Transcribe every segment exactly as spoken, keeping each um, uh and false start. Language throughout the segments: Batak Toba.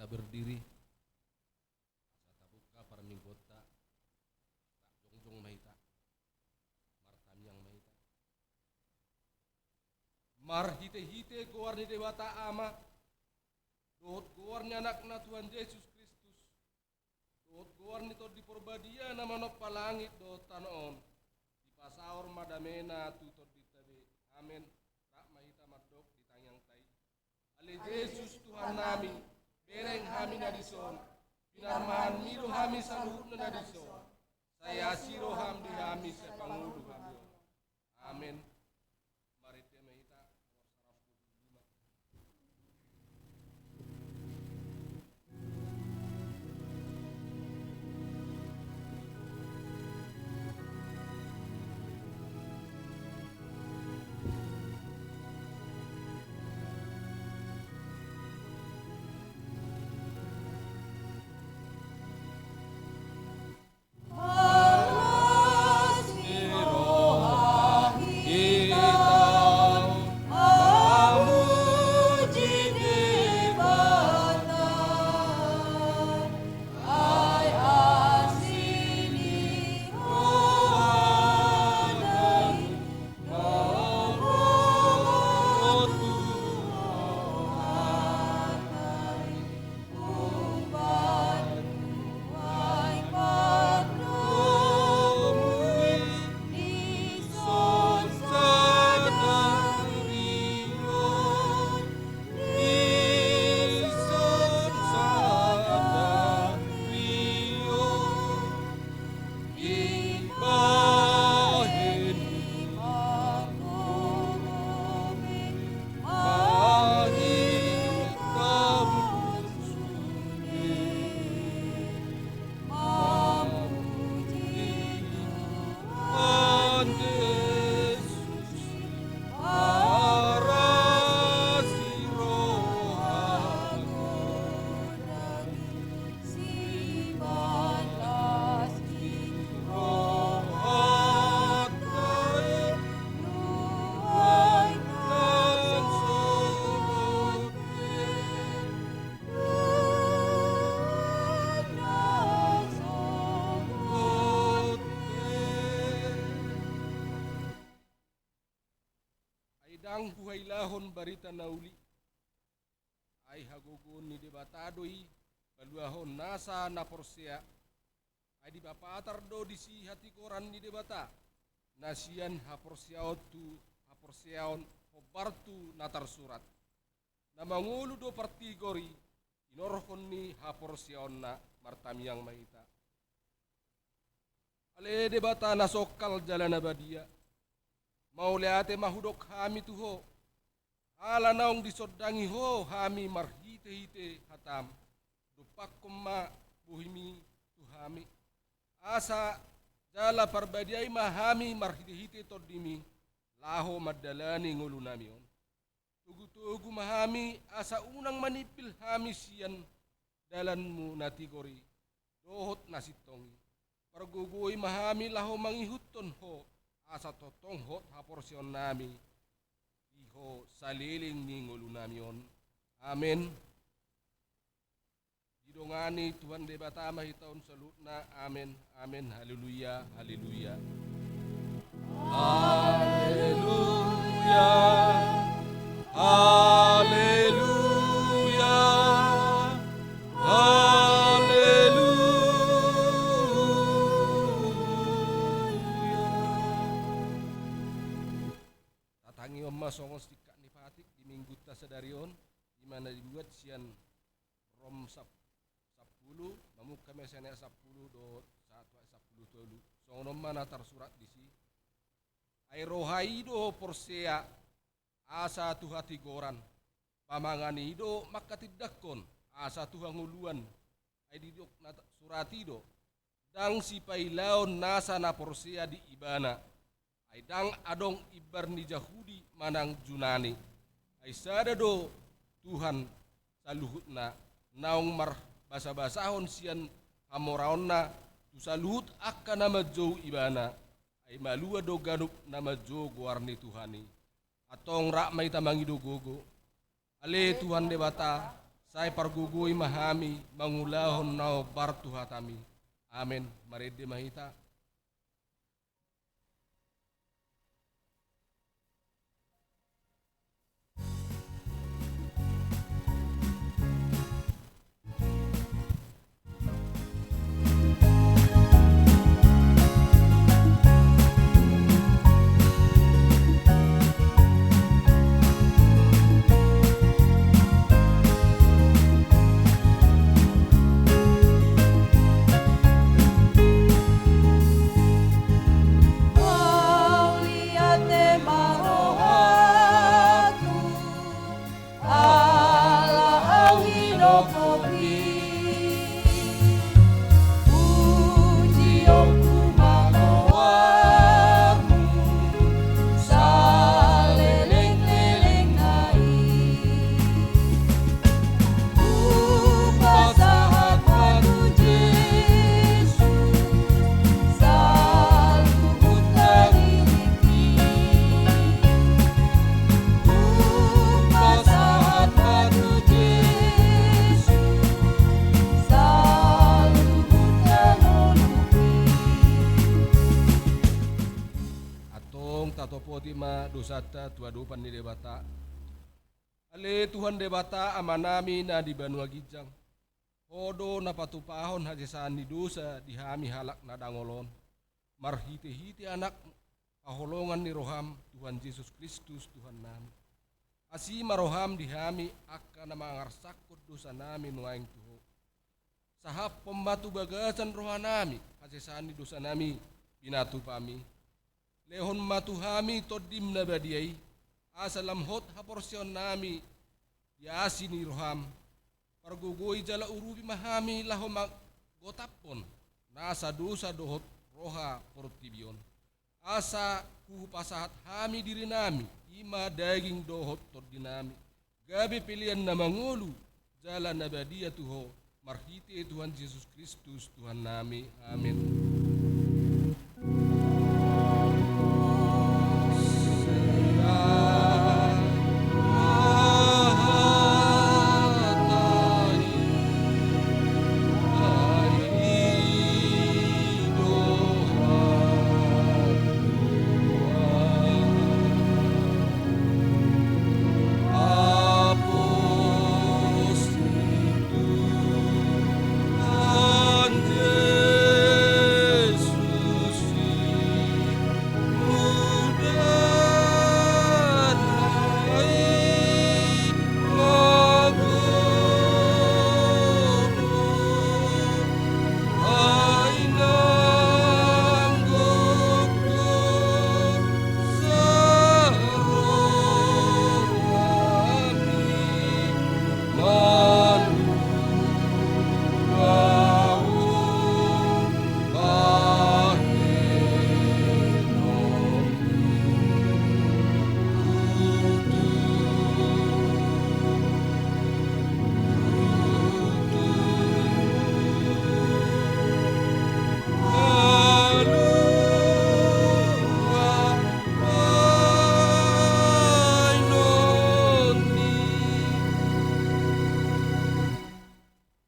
Berdiri. Asa tabungka parmingguonta. Jongjong ma hita. Martangiang ma hita. Marhitehite goar ni Debata Ama, dohot goar ni Anakna Tuhan Jesus Kristus, dohot goar ni Tondi Porbadia na manompa langit dohot tano on, dipasaor ma damena tu tondinta be. Amen. Rap ma hita mandok di tangiangta i. Ale Jesus Tuhannami, bereng hami na dison, pinarmahanmi do hami saluhutna na dison, sai asi roham di hami sai pangolu hami on. Amen. Marende ma hita. Ai ndang huhailahon barita na uli. Ai hagogoon ni Debata do i paluahon nasa na porsea. Ai dipapatar do disi hatigoran ni Debata na sian haporseaon tu haporseaon, hombar tu na tarsurat. Na mangolu do partigor i, inorhon ni haporseaonna. Martangiang ma hita. Ale Debata na songkal jala na badia, mauliate ma hudok hami tu Ho, ala naung disondangi Ho hami marhitehite hatam. Dompakkon ma bohimi tu hami, asa jala parbadiai ma hami marhitehite tondimi, laho mandalani ngolunami on. Togutogu ma hami asa unang manimpil hami sian dalanmu na tigor i dohot na sintong i. Pargogoi ma hami laho mangihuthon Ho, asa tongtong hot haporseaonnami di Ho saleleng ni ngolunami on. Amen. Didongani Tuhan Debata ma hita on saluhutna. Amen, amen, haleluya, haleluya. Haleluya, haleluya, haleluya. Tatangihon ma songon singkat ni patik di minggunta sadari on, i ma na dibuat sian Rom sap-, sampulu, mamungka ma sian ayat sampulu dohot sahat tu ayat sampulu tolu. Songon on ma na tarsurat disi. Ai roha i do porsea, asa tu hatigoran. Pamangan i do mangkatindangkon, asa tu hangoluan. Ai didok na ta-, surat i do, ndang sipailaon nasa na porsea di ibana. Ai ndang adong imbar ni Jahudi manang Junani. Ai sada do Tuhan saluhutna, naung marbasabasahon sian hamoraonna tu saluhut angka na manjou ibana. Ai malua do ganup na manjou goar ni Tuhan i. Antong rap ma hita mangido gogo. Ale Tuhan Debata, Sai pargogoi ma hami mangulahon na hombar tu hatami. Amen. Marende ma hita. Mauliate ma rohangku, ala au hinopopi. Pujionku ma goarmu, saleleng-lelengna i. Hupasahat ma tu Jesus, saluhut na diriku. Hupasahat ma tu Jesus, saluhut na ngolungku. Antong tatopoti ma dosanta tu adopan ni Debata. Ale Tuhan Debata, Amanami na di banua ginjang, Ho do na patupahon hasesaan ni dosa di hami halak na dangol on, marhite-hite Anakmu, haholongan ni roham, Tuhan Jesus Kristus, Tuhannami. Asi ma roham di hami, angka na mangarsakhon dosanami nuaeng tu Ho. Sahaphon ma tu bagasan rohanami hasesaan ni dosanami pinatupami. Lehon ma tu hami Tondim na badia i, asa lam hot haporseaonnami di asi ni roham. Pargogoi jala urupi ma hami laho manggotaphon nasa dosa dohot roha portibi on. Asa hupasahat hami dirinami, i ma daging dohot tondinami, gabe pelean na mangolu jala na badia tu Ho, marhite Tuhan Jesus Kristus, Tuhannami. Amen.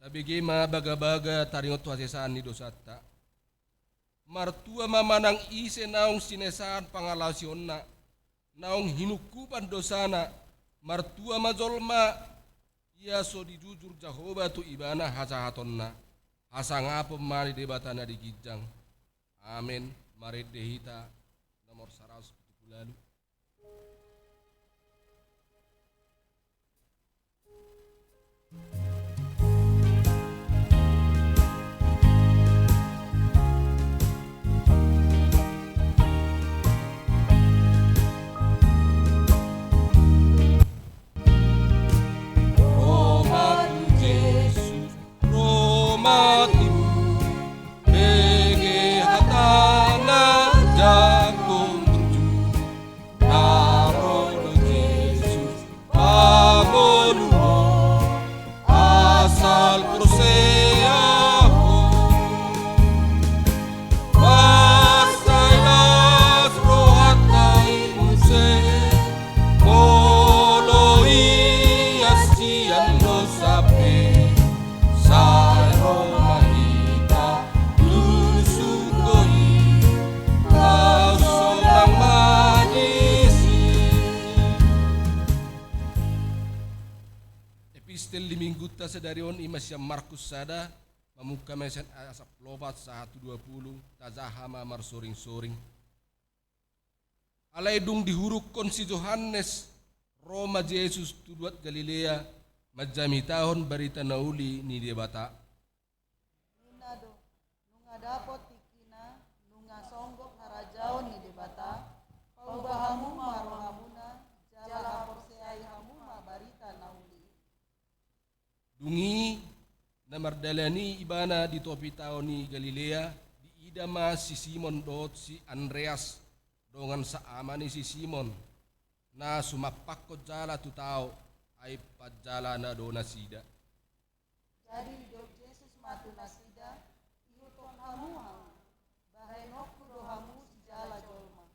Tabege ma bagabaga taringot tu hasesaan ni dosanta. Martua ma manang ise naung sinesaan pangalaosionna, naung hinungkupan dosana, martua ma jolma, ia so dijujur Jahowa tu ibana hajahatonna. Hasangapon ma ni Debata na di ginjang. Amen. Marende hita, nomor saratus pitu pulu ualu. Ro ma tu Jesus, ro ma tu, bege hatana jangkon burju. Hata sadari on i ma sian Markus sada, mamungka ma sian ayat sampulu opat sahat tu dua pulu, tajaha ma marsoring-soring. Alai dung dihurukkon si Johannes, ro ma Jesus tu luat Galilea, manjamitahon barita na uli ni Debata. Ninna do, nunga dapot tingkina, nunga songgop harajaon ni Debata, pauba hamu ma rohamuna, jala haporseai hamu ma barita na uli i. Dung i, na mardalan i ibana di topi tao ni Galilea, diida ma si Simon dohot si Andreas, dongan saama ni si Simon, na sumampakkon jala tu tao, ai panjalana do nasida. Jadi didok Jesus ma tu nasida, ihuthon hamu ahu, bahenonku do hamu sijala jolma.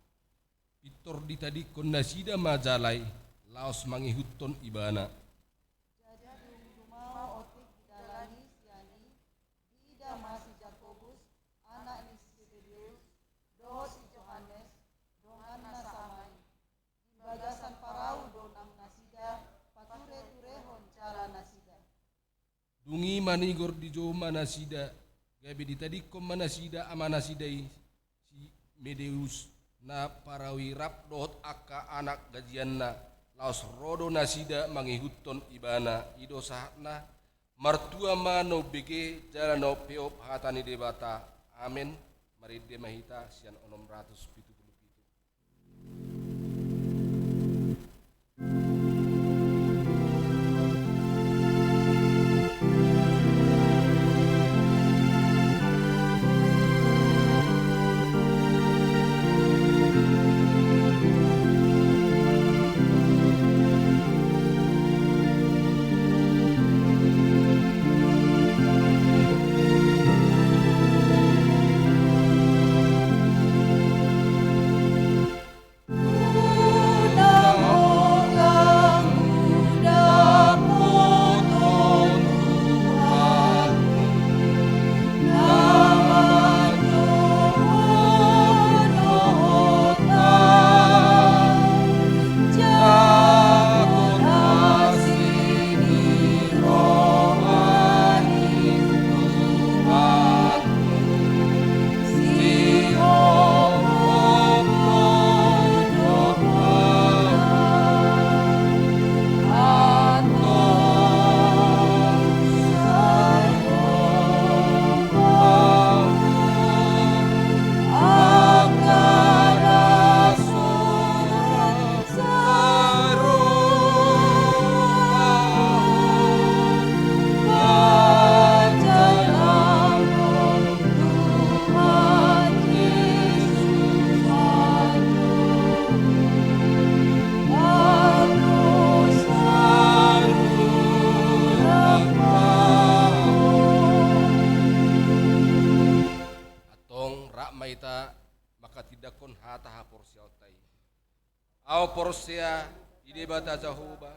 Pintor ditadingkon nasida ma jala i, laos mangihuthon ibana. Jadi dung jumao otik di dalan i sian i, diida ma si Jakobus, anak ni si Sebedeus, dohot si Johannes, donganna saama i. Di bagasan parau do nang nasida, pature-turehon jala nasida. Dung i manigor dijou ma nasida, gabe ditadingkon ma nasida ama nasida i, si Sebedeus, na parau i rap dohot angka anak gajianna, laos ro do nasida mangihuthon ibana. I do sahatna. Martua ma na umbege jala na umpeop hata ni Debata. Amen. Marende ma hita sian onom ratus pitu pulu pitu. Antong rap ma hita manghatindanghon hata haporseaonta i. Ahu porsea di Debata Jahowa,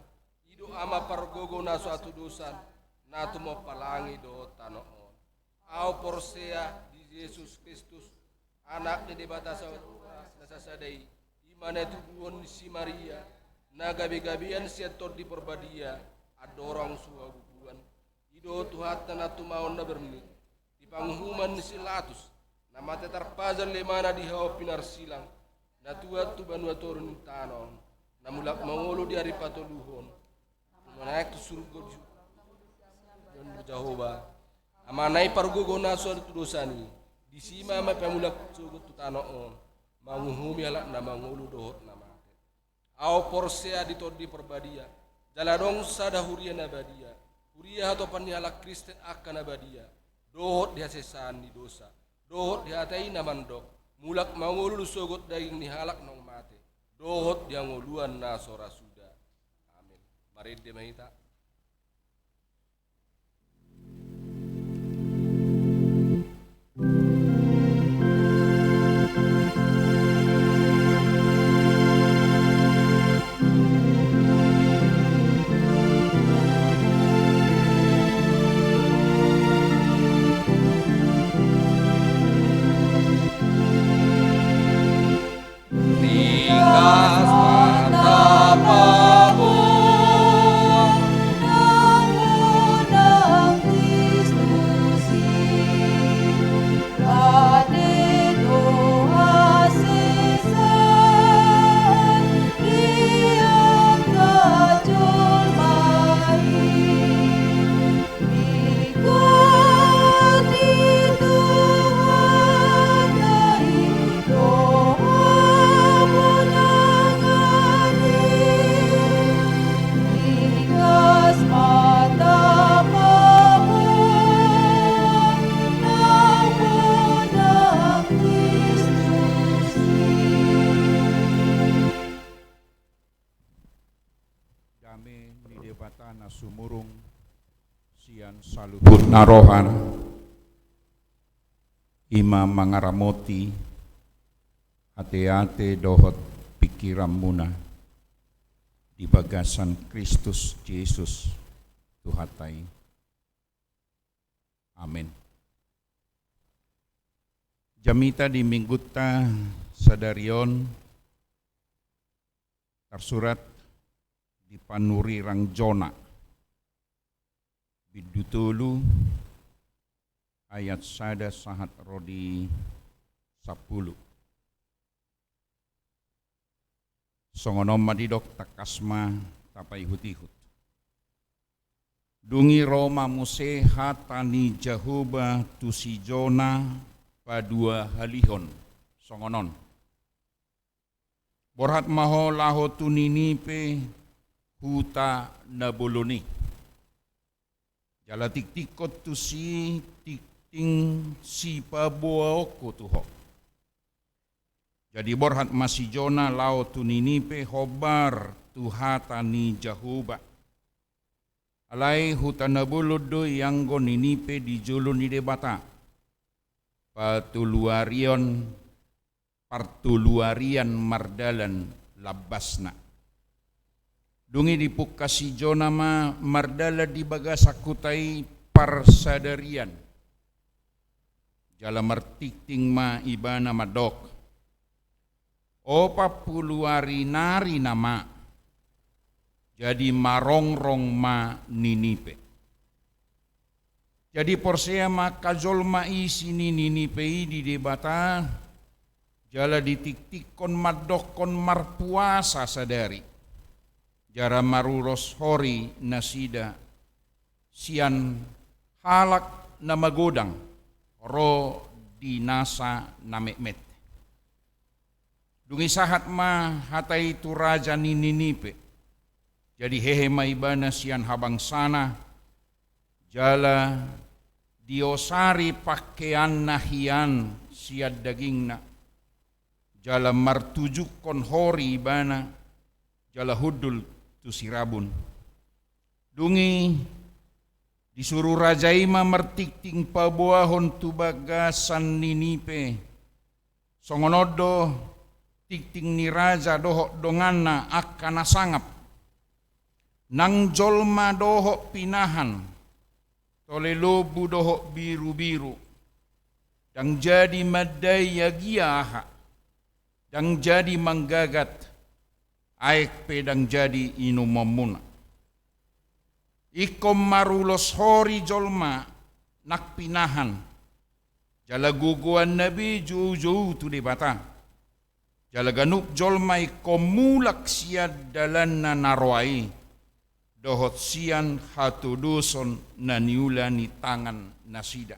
i do Ama pargogo na so hatudosan, na tumompa langit dohot tano on. Ahu porsea di Jesus Kristus, Anak ni Debata Jahowa na sasada i, i ma na itubuhon ni si Maria, na gabegabean sian Tondi Parbadia, andorang so habubuhan. I do Tuhanta na tumaon na berni, di panguhuman ni si Pilatus, na mate tarpajal imana di hau pinarsilang, na tuat tu banua toru ni tano on, na mulak mangolu di ari patoluhon, na manaek tu surgo di Jahowa, Amana i pargogo na so hatudosan i, disi ma Ama pamulak sogot tu tano on, manguhumi halak na mangolu dohot na mate. Ahu porsea di Tondi Parbadia, jala adong sada huria na badia, huria hatopan ni halak Kristen angka na badia, dohot di hasesaan ni dosa, dohot di hata i na mandok, mulak mangolu do sogot daging ni halak naung mate, dohot di hangoluan na so ra suda. Amen. Marende ma hita. Ringgas ma hita paboa, Sinamurung sian saluhutna rohana, i ma mangaramoti ateate dohot pingkiranmuna di bagasan Kristus Jesus Tuhanta i. Amen. Jamita di Minggunta sadari on tarsurat di panurirang Jona, bindu tolu, ayat sada sahat ro di sampulu. Songon on ma didok, tangkas ma tapaihutihut. Dung i ro ma muse hata ni Jahowa tu si Jona paduahalihon songon on: Borhat ma ho laho tu Ninive, huta na bolon i. Jala tingtingkon tusi tingting sipaboaonku tu ho. Jadi borhat ma si Jona laho tu Ninive hombar tu hata ni Jahowa. Alai huta na bolon do i anggo Ninive di jolo ni Debata. Patoluarion, partoluarian mardalan lambasna. Dung i dipungka si Jona ma mardalan di bagasan huta i parsadarian. Jala martingting ma ibana mandok: Opat pulu ari nari nama, jadi marongrong ma Ninive. Jadi porsea ma angka jolma isi ni Ninive i di Debata, jala ditingtingkon mandokkon marpuasa sadari, jala marulos hori nasida sian halak na magodang ro di nasa na metmet. Dung i sahat ma hata i tu raja ni Ninive. Jadi hehe ma ibana sian habangsana, jala diosari pangkeanna hian sian dagingna, jala martujungkon hori ibana, jala hundul tu sirabun. Dung i disuru raja i ma martingting paboahon tu bagasan Ninive. Songon on do tingting ni raja dohot donganna angka na sangap. Nang jolma dohot pinahan, tole lombu dohot birubiru, ndang jadi mandai agia aha, ndang jadi manggagat, aek pe ndang jadi inumonmuna. Ingkon marulos hori jolma nang pinahan, jala gogoanna be joujou tu Debata. Jala ganup jolma ingkon mulak sian dalanna na roa i, dohot sian hatodoson na niula ni tangan nasida.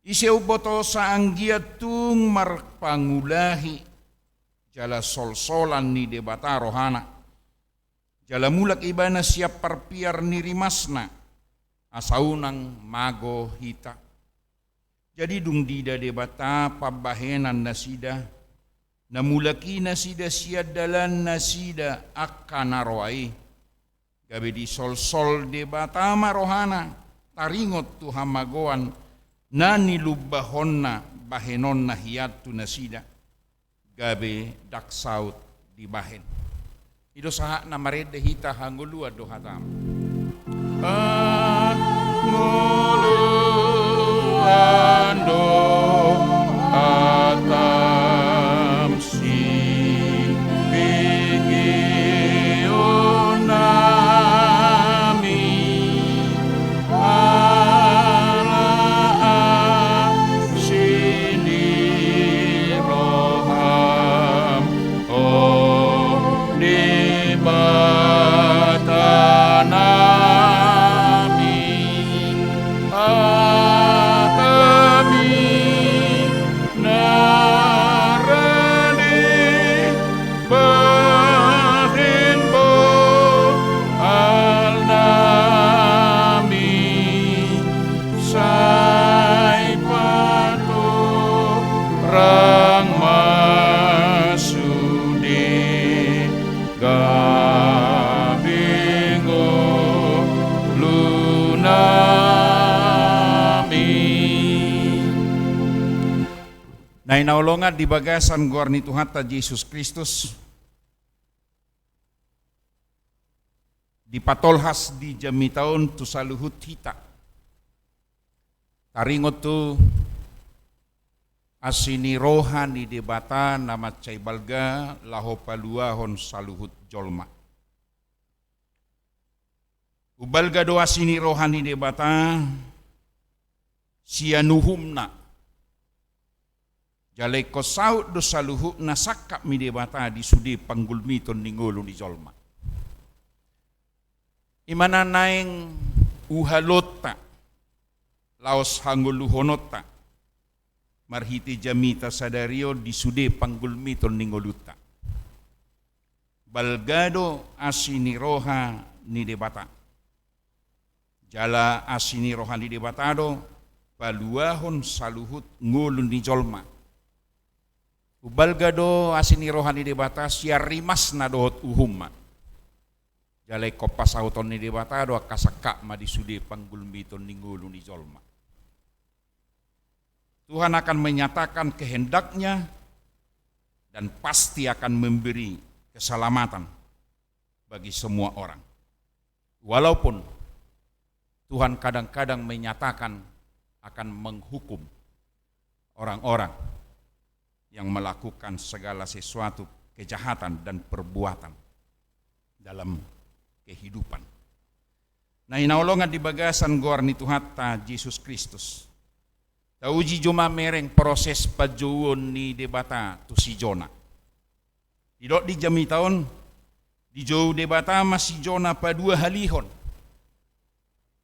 Ise umbotosa anggiat tung marpangulahi jala solsolan ni Debata rohana. Jala mulak ibana sian parpiar ni rimasna, asa unang mago hita. Jadi dung diida Debata pambahenan nasida, na mulak i nasida sian dalan nasida angka na roa i, gabe disolsol Debata ma rohana, taringot tu hamagoan na nilumbahonna bahenonna hian tu nasida, gabe ndang saut dibahen. I do sahat na marende hita, hangoluan do hatam. Hangoluan do hatam sipingkionnami. Ala asi ni roham, o Debata nami, hata Na hinaholongan di bagasan goar ni Tuhanta Jesus Kristus, dipatolhas di jamita on tu saluhut hita. Taringot tu asi ni roha ni Debata na mansai balga laho paluahon saluhut jolma. Umbalga do asi ni roha ni Debata sian uhumna. Jala ingkon saut do saluhutna sangkap ni Debata di sude panggulmiton ni ngolu ni jolma. I ma na naeng uhaloonta laos hangoluhononta marhite jamita sadari on di sude panggulmiton ni ngolunta. Balga do asi ni roha ni Debata. Jala asi ni roha ni Debata do paluahon saluhut ngolu ni jolma. Umbalga do asi ni roha ni Debata sian rimasna dohot uhumna. Jala ingkon pasauton ni Debata do angka sangkapna di sude panggulmiton ni ngolu ni jolma. Tuhan akan menyatakan kehendak-Nya dan pasti akan memberi keselamatan bagi semua orang. Walaupun Tuhan kadang-kadang menyatakan akan menghukum orang-orang yang melakukan segala sesuatu kejahatan dan perbuatan dalam kehidupan. Na hinaholongan di bagasan goar ni Tuhanta Jesus Kristus, tauji jo ma mereng proses panjouon ni Debata tu si Jona. Didok di jamita on, dijou Debata ma si Jona paduahalihon.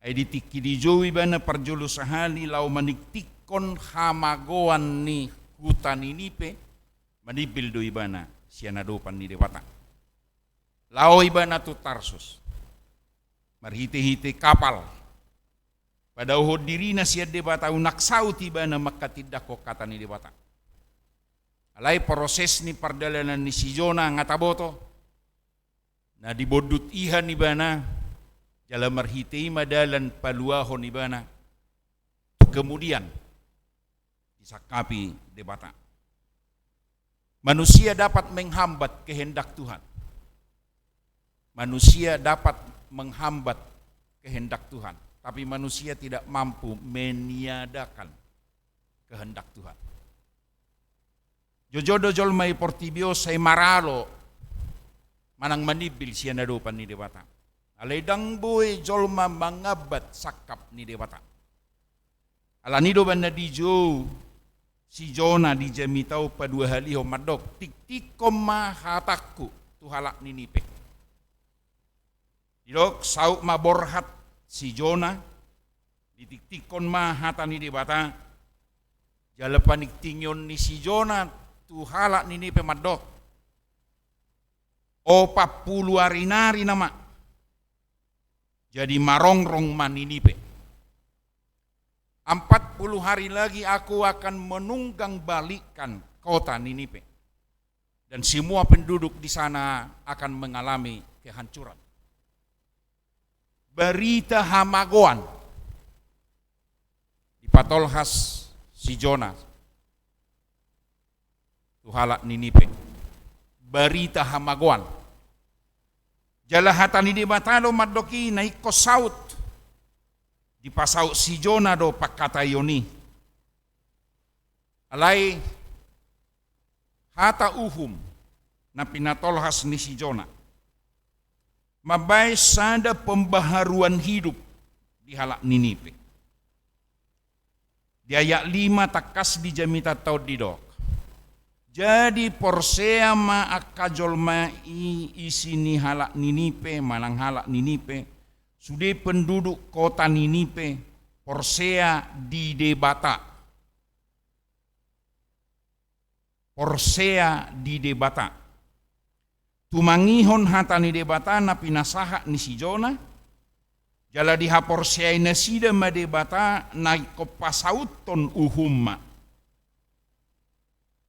Ai di tingki dijou ibana parjolo sahali laho maningtinghon hamagoan ni huta Ninive, manimbil do ibana sian adopan ni Debata. Laho ibana tu Tarsus marhite-hite kapal. Padaohon dirina sian Debata unang saut ibana mangkatindangkon hata ni Debata. Alai proses ni pardalanan ni si Jona nga taboto. Na dibondut ihan ibana, jala marhite i ma dalan paluahon ibana. Kemudian disangkapi Debata. Manusia dapat menghambat kehendak Tuhan. Manusia dapat menghambat kehendak Tuhan, tapi manusia tidak mampu meniadakan kehendak Tuhan. Joujou do jolma i portibi on sai maralo manang manimbil sian adopan ni Debata. Alai ndang boi jolma mangambat sangkap ni Debata. Alani do umbahen na dijou si Jona di jamita on paduahalihon mandok, tingtinghon ma hatangku tu halak Ninive. Didok saut ma borhat si Jona, ditingtinghon ma hata ni Debata. Jala paningtingion ni si Jona tu halak Ninive mandok, opat pulu ari nari nama, jadi marongrong ma Ninive. Empat puluh hari lagi aku akan menunggang balikkan kota Ninive, dan semua penduduk di sana akan mengalami kehancuran. Barita hamagoan dipatolhas si Jona tu halak Ninive. Barita hamagoan. Jala hata ni Debata do mandok i na ingkon saut. Dipasaut si Jona do pangkataion i. Alai hata uhum na pinatolhas ni si Jona mambahen sada pembaharuan hidup di halak Ninive. Di ayat lima tangkas di jamitanta on didok, jadi porsea ma angka jolma i isi ni halak Ninive manang halak Ninive, sude penduduk kota Ninive porsea di Debata. Porsea di Debata. Tumangihon hata ni Debata na pinasahat ni si Jona, jala dihaporseai nasida ma Debata na ingkon pasauthon uhumna.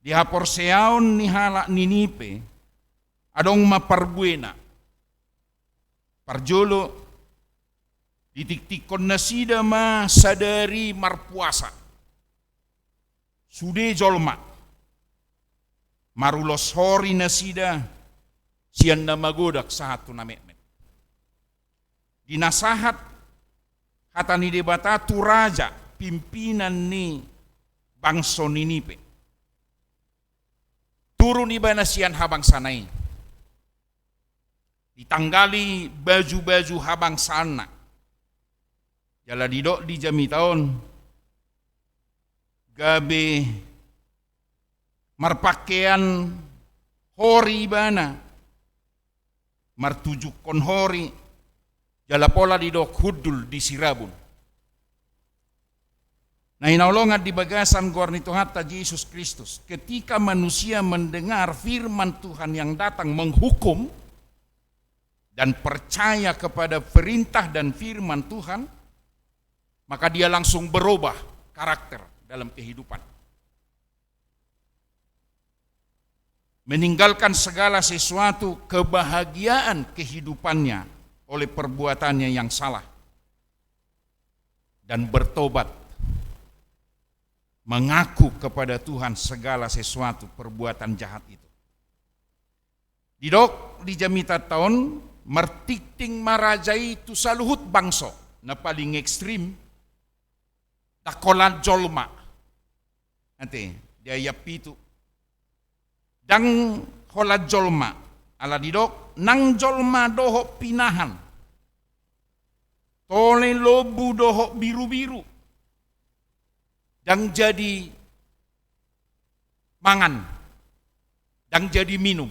Dihaporseaon ni halak Ninive adong ma parbuena. Parjolo, ditingtinghon nasida ma sadari marpuasa. Sude jolma. marulos hori nasida sian na magodang sahat tu na metmet. Di na sahat hata ni Debata tu raja, pimpinan ni bangso Ninive. Turun ibana sian habangsana i. Ditanggali baju-baju habangsaanna. Jala didok di jamita on, gabe marpangkean hori ibana, martujungkon hori, jala pola didok hundul di sirabun. Na hinaholongan di bagasan goar ni Tuhanta Jesus Kristus, ketika manusia mendengar firman Tuhan yang datang menghukum dan percaya kepada perintah dan firman Tuhan, maka dia langsung berubah karakter dalam kehidupan. Meninggalkan segala sesuatu kebahagiaan kehidupannya oleh perbuatannya yang salah, dan bertobat, mengaku kepada Tuhan segala sesuatu perbuatan jahat itu. Didok di jamitanta on, martingting ma raja i tu saluhut bangso, na paling ekstrim, ndang holan jolma. Ate, di ayat pitu. Ndang holan jolma, ala didok, nang jolma dohot pinahan, tole, lombu dohot birubiru, ndang jadi mangan, ndang jadi minum,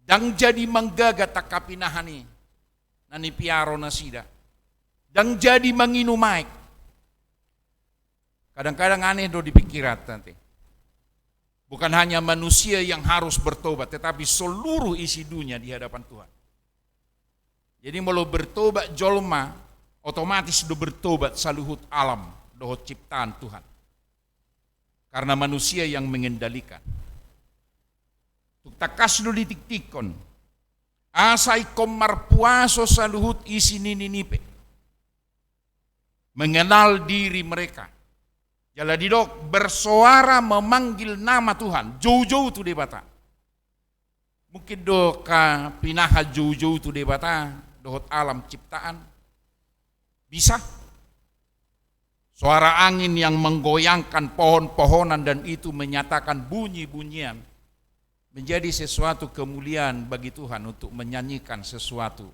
ndang jadi manggagat angka pinahan i na nipiaro nasida, ndang jadi manginum aek. Kadang-kadang aneh do di pikiranta, ate. Bukan hanya manusia yang harus bertobat, tetapi seluruh isi dunia di hadapan Tuhan. Jadi molo bertobat jolma, otomatis do bertobat saluhut alam dohot ciptaan Tuhan. Karena manusia yang mengendalikan. Tung tangkas do ditiktikkon, asa ingkon marpuaso saluhut isi ni Ninive. Mengenal diri mereka. Jala didok, bersuara memanggil nama Tuhan, joujou tu Debata. Mungkin do angka pinahan joujou tu Debata dohot alam ciptaan? Bisa. Suara angin yang menggoyangkan pohon-pohonan dan itu menyatakan bunyi-bunyian menjadi sesuatu kemuliaan bagi Tuhan untuk menyanyikan sesuatu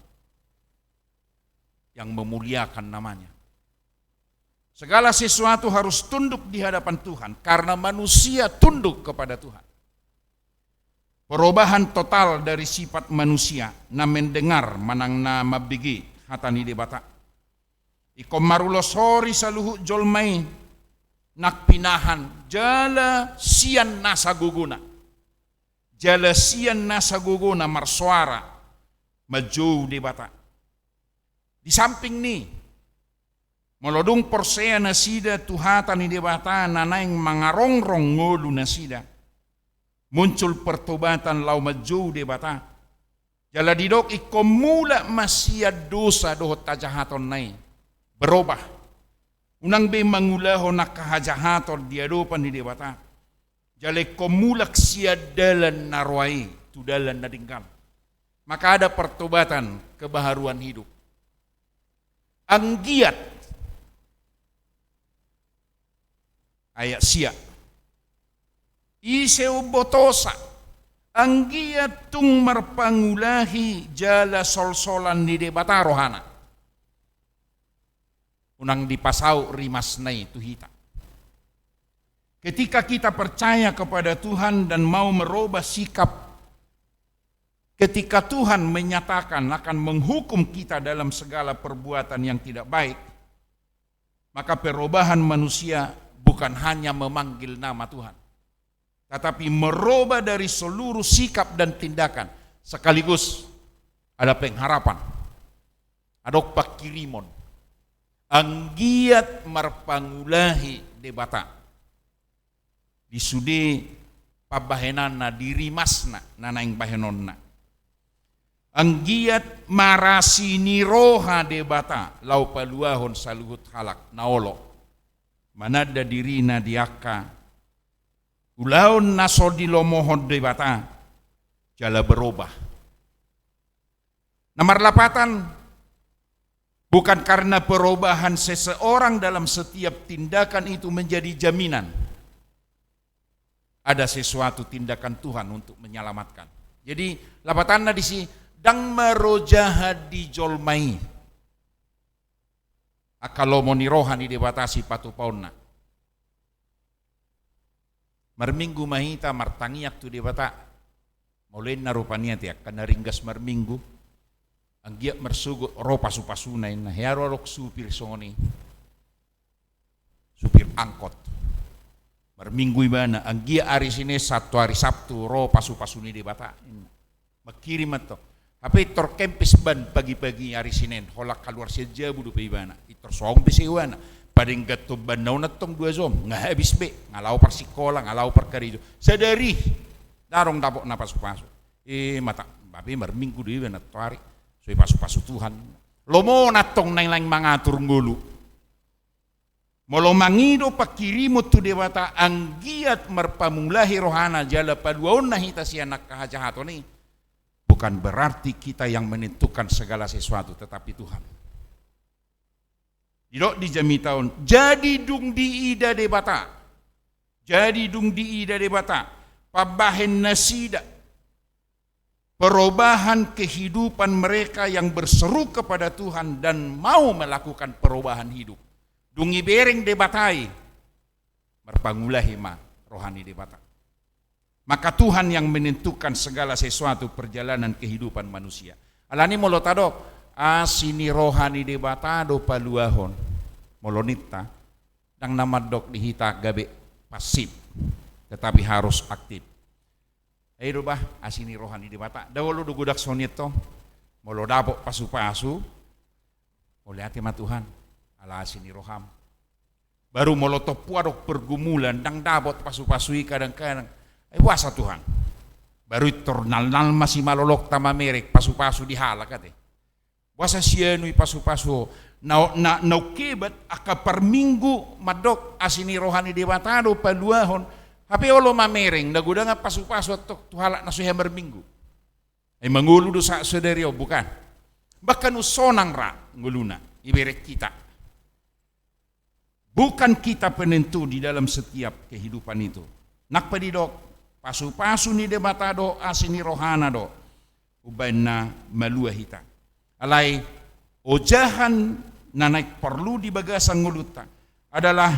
yang memuliakan namanya. Segala sesuatu harus tunduk di hadapan Tuhan karena manusia tunduk kepada Tuhan. Perubahan total dari sifat manusia na mendengar manang na mambege hata ni Debata. Ingkon marulos hori saluhut jolma i, nang pinahan, jala sian nasa gogona. Jala sian nasa gogona marsoara manjou Debata. Di samping ni, molo dung porsea nasida tu hata ni Debata na naeng mangarongrong ngolu nasida, muncul pertobatan laho manjou Debata. Jala didok, ingkon mulak ma sian dosa dohot hajahatonna i, berubah. Unang be mangulahon angka hajahaton di adopan ni Debata. Jala ingkon mulak sian dalan na roa i tu dalan na denggan. Maka ada pertobatan, kebaharuan hidup. Anggiat, ayat sia, ise umbotosa, anggiat tung marpangulahi jala solsolan ni Debata rohana. Unang dipasaut rimasna i tu hita. Ketika kita percaya kepada Tuhan dan mau merubah sikap, ketika Tuhan menyatakan akan menghukum kita dalam segala perbuatan yang tidak baik, maka perubahan manusia bukan hanya memanggil nama Tuhan, tetapi merubah dari seluruh sikap dan tindakan, sekaligus ada pengharapan. Adong pangkirimon. Anggiat marpangulahi Debata di sude pambahenanna, di rimasna na naeng bahenonna. Anggiat marasi ni roha Debata laho paluahon saluhut halak na olo mananda dirina di angka Ulaon na so dilomohon Debata jala berobah. Na marlapatan, bukan karena perobahan seseorang dalam setiap tindakan itu menjadi jaminan ada sesuatu tindakan Tuhan untuk menyelamatkan. Jadi, lapatanna disi, ndang ma ro jaha di jolma i angka lomo ni roha ni Debata sipatupaonna. Marminggu ma hita martangiang tu Debata. Molo inna rupani ate angka na ringgas marminggu, anggiat marsogot ro pasupasuna inna. Hea ro adong supir songon i. Supir angkot. Marminggu ibana, anggiat ari Senin sahat tu ari Sabtu ro pasupasu ni Debata inna. Mangkirim antong. Hape pintor kempes ban pagi-pagi ari Senin, holan kaluar sian jabu dope ibana. Pintor songon be sewena. Padenggan tong banna on antong dua jom, nga habis be, nga laho parsikola, nga laho parkarejo. Sadari, ndang adong dapotna pasupasu. E, mata, babe marminggu do ibana antong ari. So dipasupasu Tuhan. Lomona antong naeng-naeng mangatur ngolu. Molo mangido pangkirimon tu Debata anggiat marpamulahi rohana jala paluaonna hita sian angka hajahaton i, bukan berarti kita yang menentukan segala sesuatu, tetapi Tuhan. Didok di jamita on, jadi dung diida Debata. Jadi dung diida Debata, pambahen nasida perubahan kehidupan mereka yang berseru kepada Tuhan dan mau melakukan perubahan hidup. Dung ibereng Debata i, marpangulahi ma roha ni Debata. Maka Tuhan yang menentukan segala sesuatu perjalanan kehidupan manusia. Alani molo tadok, asi ni roha ni Debata do paluahon. Molo ninta, ndang na mandok di hita gabe pasif, tetapi harus aktif. Ai do bah, asi ni roha ni Debata. Ndang olo do godang songon i antong. Molo dapot pasupasu, mauliate ma Tuhan, ala asi ni roham. Baru molo tompu adong pergumulan, ndang dapot pasupasu i kadang-kadang. Ai boasa Tuhan. Baru pintor nalnal ma simalolokta mamereng pasupasu di halak ate. Boasa si anu i pasupasu ho. Na, na, na ungkebat angka parminggu mandok asi ni roha ni Debata do paluahon. Hape olo mamereng, na godangan pasupasu antong tu halak na so hea marminggu. Ai mangolu do sa-, sadari on, bukan. Bahkan unsonang ra ngoluna, ibereng hita. Bukan kita penentu di dalam setiap kehidupan itu. Nang pe didok, pasupasu ni Debata do, asi ni rohana do, umbahen na malua hita. Alai, ojahan na naeng porlu di bagasan ngolunta adalah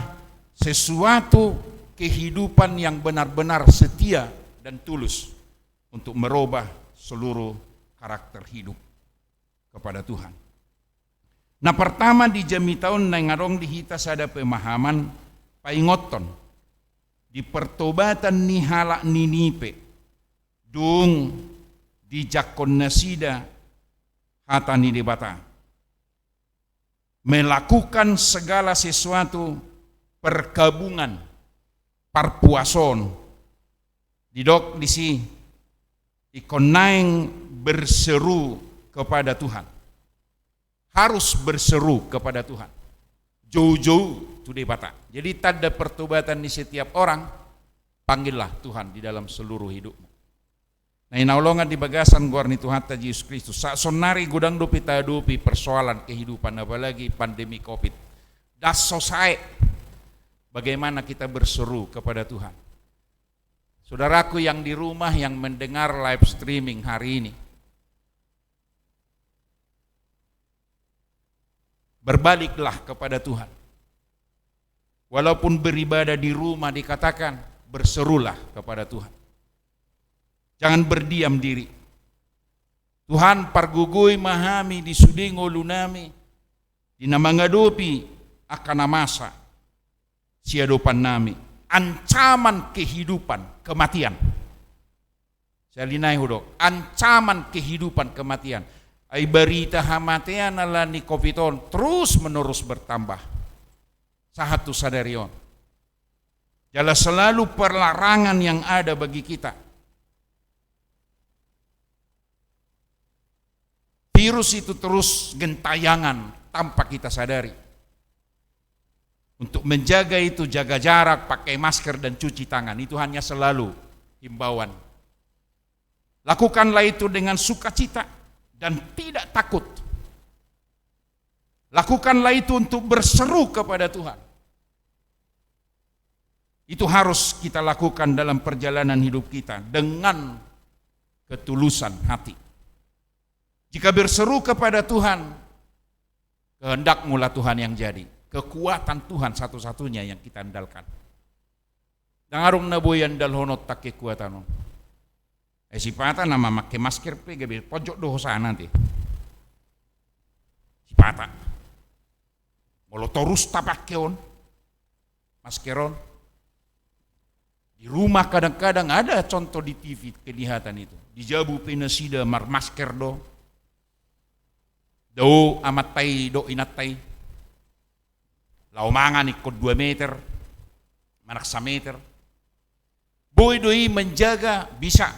sesuatu kehidupan yang benar-benar setia dan tulus untuk merubah seluruh karakter hidup kepada Tuhan. Na pertama, di jamita on naeng adong di hita sada pemahaman paingothon di pertobatan ni halak Ninive, dung dijangkon nasida hata ni Debata. Melakukan segala sesuatu, perkabungan, parpuason, didok disi, ingkon naeng berseru kepada Tuhan. Harus berseru kepada Tuhan. Joujou tu Debata. Jadi tanda pertobatan di setiap orang, panggillah Tuhan di dalam seluruh hidupmu. Na hinaholongan di bagasan goar ni Tuhanta Jesus Kristus. Sahat sonari godang dope tahadopi persoalan kehidupan, apalagi pandemi covid. Das so sae. Bagaimana kita berseru kepada Tuhan? Saudaraku yang di rumah yang mendengar live streaming hari ini, berbaliklah kepada Tuhan. Walaupun beribadah di rumah dikatakan, berserulah kepada Tuhan. Jangan berdiam diri. Tuhan, pargogoi ma hami di sude ngolunami, di na mangadopi angka na masa siadopannami, ancaman kehidupan, kematian. Sahali nai hudok, ancaman kehidupan, kematian. Ai barita hamatean ala ni covid on terus menerus bertambah. Sahat tu sadari on. Jala selalu perlarangan yang ada bagi kita. Virus itu terus gentayangan tanpa kita sadari. Untuk menjaga itu, jaga jarak, pakai masker, dan cuci tangan. Itu hanya selalu himbauan. Lakukanlah itu dengan sukacita dan tidak takut. Lakukanlah itu untuk berseru kepada Tuhan. Itu harus kita lakukan dalam perjalanan hidup kita dengan ketulusan hati. Jika berseru kepada Tuhan, kehendak-Mu lah Tuhan yang jadi. Kekuatan Tuhan satu-satunya yang kita andalkan. Ndang adong na boi andalhononta kekuatan on. Eh, sipata na mamake masker pe gabe pojok do hosana te. Sipata. Molo torus tapake on, masker on. Di rumah kadang-kadang ada contoh di T V kelihatan itu. Di jabu pe nasida marmasker do. Dao amanta i dohot inanta i. Laho mangan ingkon dua meter, manang sameter. Boi do i menjaga, bisa.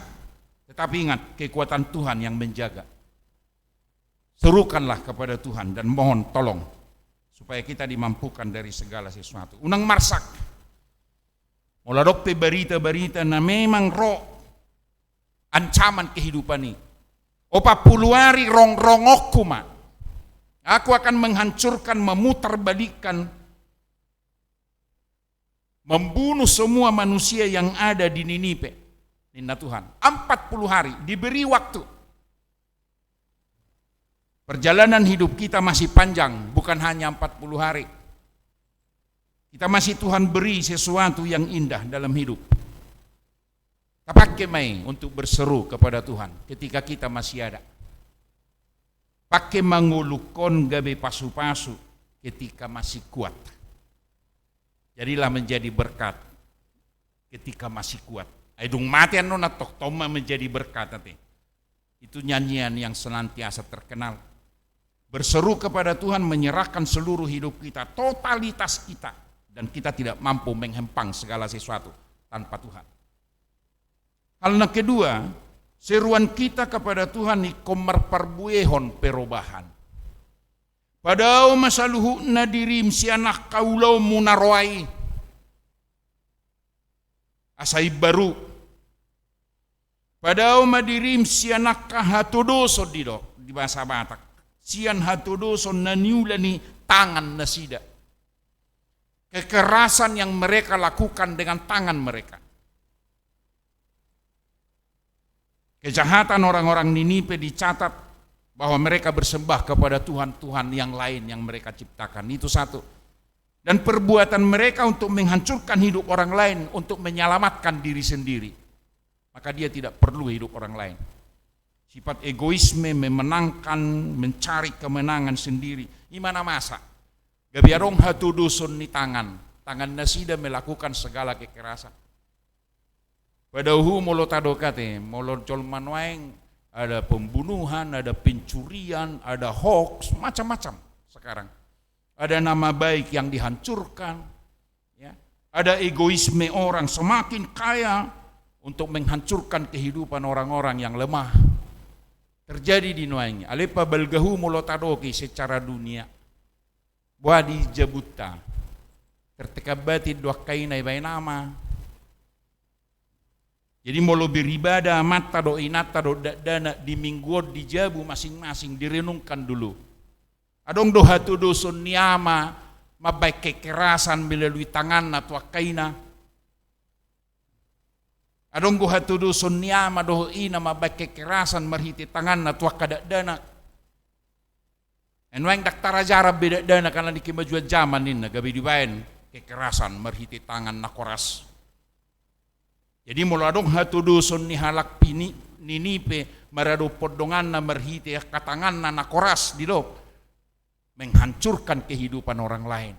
Tetapi ingat, kekuatan Tuhan yang menjaga. Serukanlah kepada Tuhan dan mohon tolong supaya kita dimampukan dari segala sesuatu. Unang marsak. Molo adong pe barita-barita na memang ro ancaman kehidupan i. Opat pulu ari rongrongonku ma. Aku akan menghancurkan, memutarbalikkan, membunuh semua manusia yang ada di Ninive, ninna Tuhan. Empat puluh hari, diberi waktu. Perjalanan hidup kita masih panjang, bukan hanya empat puluh hari. Kita masih Tuhan beri sesuatu yang indah dalam hidup. Tapake ma i untuk berseru kepada Tuhan ketika kita masih ada. Pake ma ngolungkon gabe pasu-pasu ketika masih kuat. Jadilah menjadi berkat ketika masih kuat. Ai dung mate annon, tongtong ma menjadi berkat ate. Itu nyanyian yang senantiasa terkenal. Berseru kepada Tuhan, menyerahkan seluruh hidup kita, totalitas kita, dan kita tidak mampu menghempang segala sesuatu tanpa Tuhan. Hal na kedua, seruan kita kepada Tuhan ingkon marparbuehon perobahan. Padao ma saluhutna dirim sian angka ulaonmu na roa i. Asa imbaru. Padao ma dirim sian angka hatodoson, didok di bahasa Batak. Sian hatodoson na niula ni tangan nasida. Kekerasan yang mereka lakukan dengan tangan mereka. Kejahatan orang-orang Ninive dicatat bahwa mereka bersembah kepada tuhan-tuhan yang lain yang mereka ciptakan. Itu satu. Dan perbuatan mereka untuk menghancurkan hidup orang lain, untuk menyelamatkan diri sendiri. Maka dia tidak perlu hidup orang lain. Sifat egoisme, memenangkan, mencari kemenangan sendiri. I ma na masa. Gabe adong hatodoson ni tangan. Tangan nasida melakukan segala kekerasan. Padahal molo tadok ate, molo jolma nuaeng ada pembunuhan, ada pencurian, ada hoax, macam-macam sekarang. Ada nama baik yang dihancurkan, ya. Ada egoisme orang semakin kaya untuk menghancurkan kehidupan orang-orang yang lemah. Terjadi di nuaeng. Alai pabalgahu molo tadok i secara dunia. Boha di jabunta. Tertekan batin do angka ina dibaen ama. Jadi molo beribadah amanta dohot inanta dohot dakdanak di minggu on di jabu masing-masing direnungkan dulu. Adong do hatodoson ni ama mambaen kekerasan melalui tanganna tu angka ina? Adong do hatodoson ni ama dohot ina mambaen kekerasan marhite tanganna tu angka dakdanak? Nuaeng ndang tarajaran be dakdanak karena di kemajuan zaman ninna gabe dibaen kekerasan marhite tangan na koras. Jadi molo adong hatodoson ni halak Ninive maradophon donganna marhite angka tanganna na koras, didok, menghancurkan kehidupan orang lain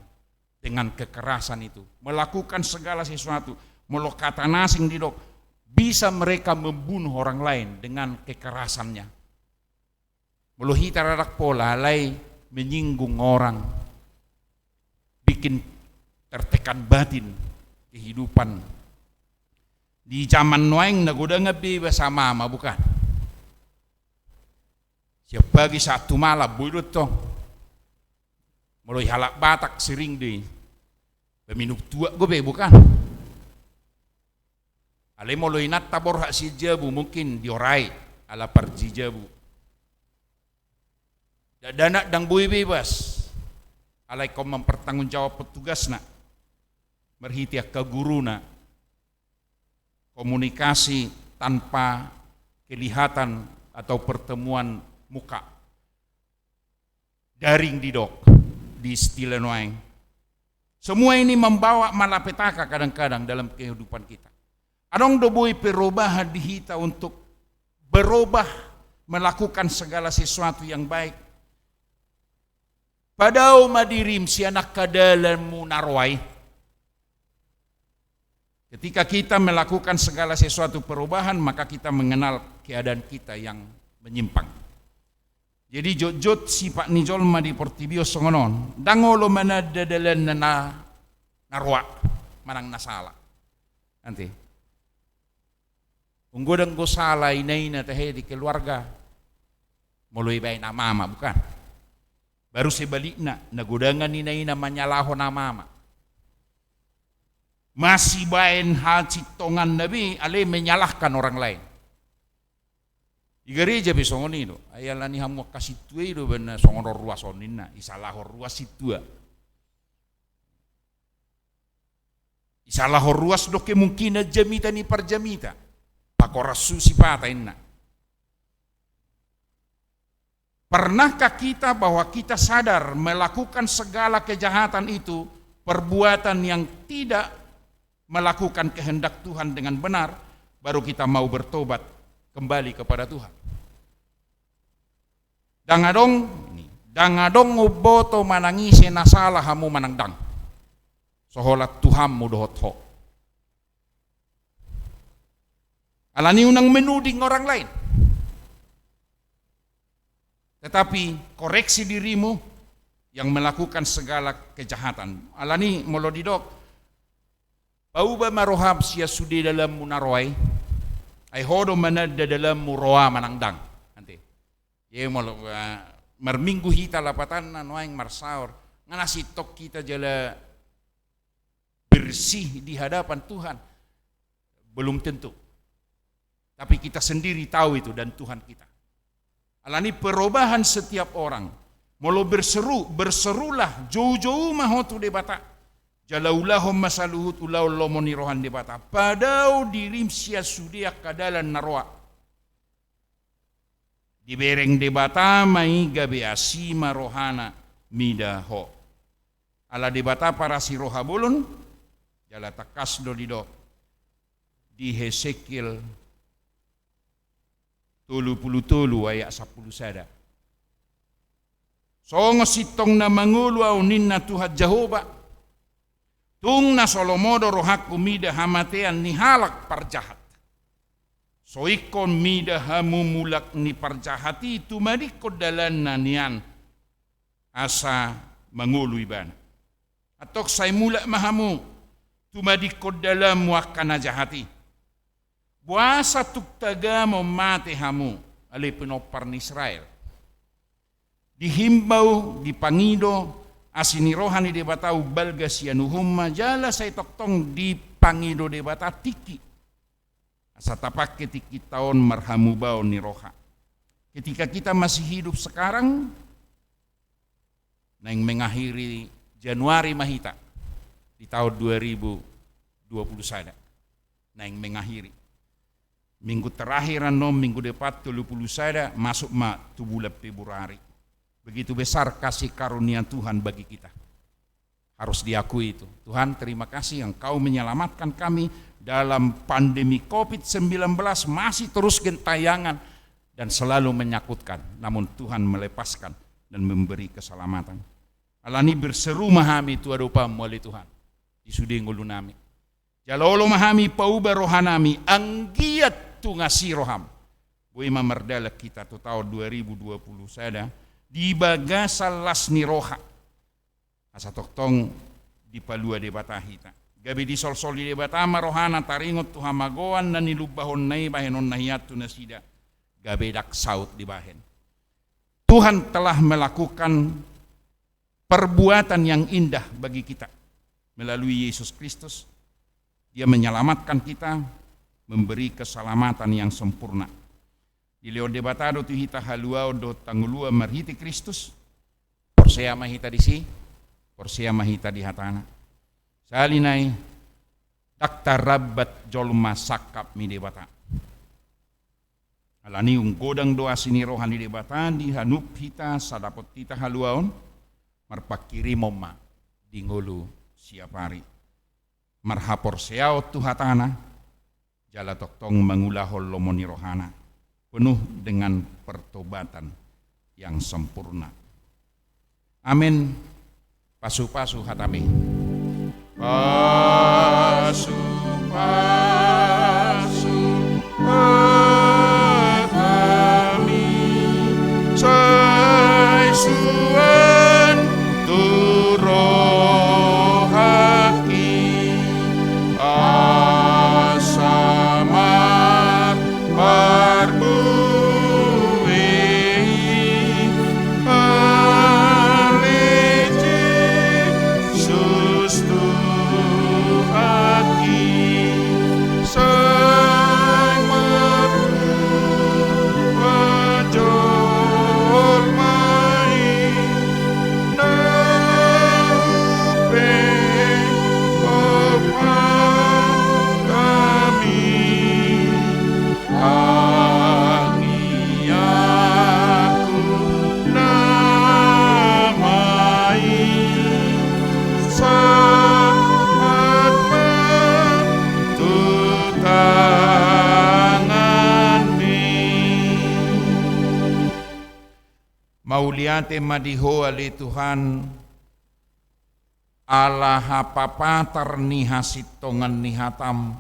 dengan kekerasan itu, melakukan segala sesuatu. Molo kata na asing, didok, bisa mereka membunuh orang lain dengan kekerasannya. Molo hita rada pola alai menyinggung orang, bikin tertekan batin kehidupan. Di zaman nuaeng na godang be bahasa mama, bukan? Siap pagi saat tu malam, boi do tong. Molo di halak Batak sering do i. Minum tuak dope, bukan? Alai molo inanta borhat sian jabu, mungkin diorai ala parji jabu. Dakdanak ndang boi bebas, alai ingkon mempertanggungjawabkan tugasna marhite angka guruna, komunikasi tanpa kelihatan atau pertemuan muka. Daring didok di istilah nuaeng. Semua ini membawa malapetaka kadang-kadang dalam kehidupan kita. Adong do boi perubahan di hita untuk berubah, melakukan segala sesuatu yang baik? Padao ma dirim sian angka dalanmu na roa i. Ketika kita melakukan segala sesuatu perubahan, maka kita mengenal keadaan kita yang menyimpang. Jadi jotjot sipat ni jolma di portibi on songon on, ndang olo mananda dalanna na, na roa manang na sala. Ante. Unggodang do sala inaina tahe di keluarga molo ibaen amama, bukan? Baru sebalikna, na godangan inaina manyalahon amama. Masibaen hasintonganna be alai menyalahkan orang lain. Di gareja pe songon i do. Ai alani hamu angka sintua i do baen na songon on ruas on ninna, isalahon ruas sintua. Isalahon ruas do kemungkinan jamita ni parjamita. Pakoras susi pata inna. Pernahkah kita bahwa kita sadar melakukan segala kejahatan itu perbuatan yang tidak melakukan kehendak Tuhan dengan benar, baru kita mau bertobat kembali kepada Tuhan? Ndang adong, ndang adong umboto manang ise na sala hamu manang ndang. So holan Tuhanmu dohot ho. Alani unang menuding orang lain. Tetapi koreksi dirimu yang melakukan segala kejahatan. Alani molo didok, pauba ma roham sian sude dalanmu na roa i, ai ho do mananda dalanmu roa manang ndang. Ante. Ia molo, eh, marminggu hita lapatanna nuaeng marsaor, nga na sintong hita jala bersih di hadapan Tuhan? Belum tentu. Tapi kita sendiri tahu itu dan Tuhan kita. Alani perubahan setiap orang. Molo berseru, berserulah, joujou ma ho tu Debata. Jala ulahon ma saluhut ulaon lomo ni roha ni Debata. Padao dirim sian sude angka dalan na roa. Dibereng Debata ma i gabe asi ma rohana mida ho. Ala Debata parasi roha bolon, jala tangkas do didok di Hesekiel tolu pulu tolu ayat sampulu sada. Songon sintong na mangolu ahu ninna Tuhan Jahowa, tung na so lomo do rohangku mida hamatean ni halak parjahat. So ingkon mida hamu mulak ni parjahat i tumadingkon dalanna nian asa mangolu ibana. Antong sai mulak ma hamu tumadingkon dalanmu angka na jahat i. Boasa tung tagamon mate hamu, ale pinompar ni Israel? Dihimbau, dipangido asi ni roha ni Debata umbalga sian uhumna, jala sai tongtong dipangido Debata tingki. Asa tapangke tingkinta on marhamubaon ni roha. Ketika kita masih hidup sekarang, naeng mengakhiri Januari ma hita di tahun dua ribu dua puluh sada. Naeng mengakhiri. Minggu terakhir annon, minggu depan tolu pulu sada, masuk ma tu bulan Februari. Begitu besar kasih karunia Tuhan bagi kita. Harus diakui itu. Tuhan, terima kasih Engkau menyelamatkan kami dalam pandemi covid sembilan belas, masih terus gentayangan dan selalu menyangkutkan. Namun Tuhan melepaskan dan memberi keselamatan. Alani berseru ma hami tu adopanmu, ale Tuhan, di sude ngolunami. Jala olo ma hami pauba rohanami, anggiat tung asi roham. Boi ma mardalan hita tu taon dua ribu dua puluh sada, di bagasan las ni roha. Asa tongtong dipalua Debata hita. Gabe disolsoli Debata ma rohana taringot tu hamagoan na nilumbahonna i bahenonna hian tu nasida. Gabe ndang saut dibahen. Tuhan telah melakukan perbuatan yang indah bagi kita. melalui Yesus Kristus. Dia menyelamatkan kita, memberi keselamatan yang sempurna. Dilehon Debata do tu hita haluaon dohot hangoluan marhite Kristus. Porsea ma hita disi, porsea ma hita di hatana. Sahali nai, ndang tarambat jolma sangkap ni Debata. Alani i umgodang do asi ni roha ni Debata di ganup hita, sai dapot hita haluaon, marpanghirimon ma di ngolu siapari. Marhaporseaon tu hatana, jala tongtong mangulahon lomo ni rohana, penuh dengan pertobatan yang sempurna. Amen. Pasu-pasu hatami. Pasu-pasu hatami, sai suan tu rohangki, asa mar parbue ale Jesus Tuhanki, sai martua jolma i, na hupe hop hatami. Tangiangku nama i, sahat ma tu tanganmi. Mauliate ma di Ho ale Tuhan, ala hapapatar ni hasintongan ni hatam,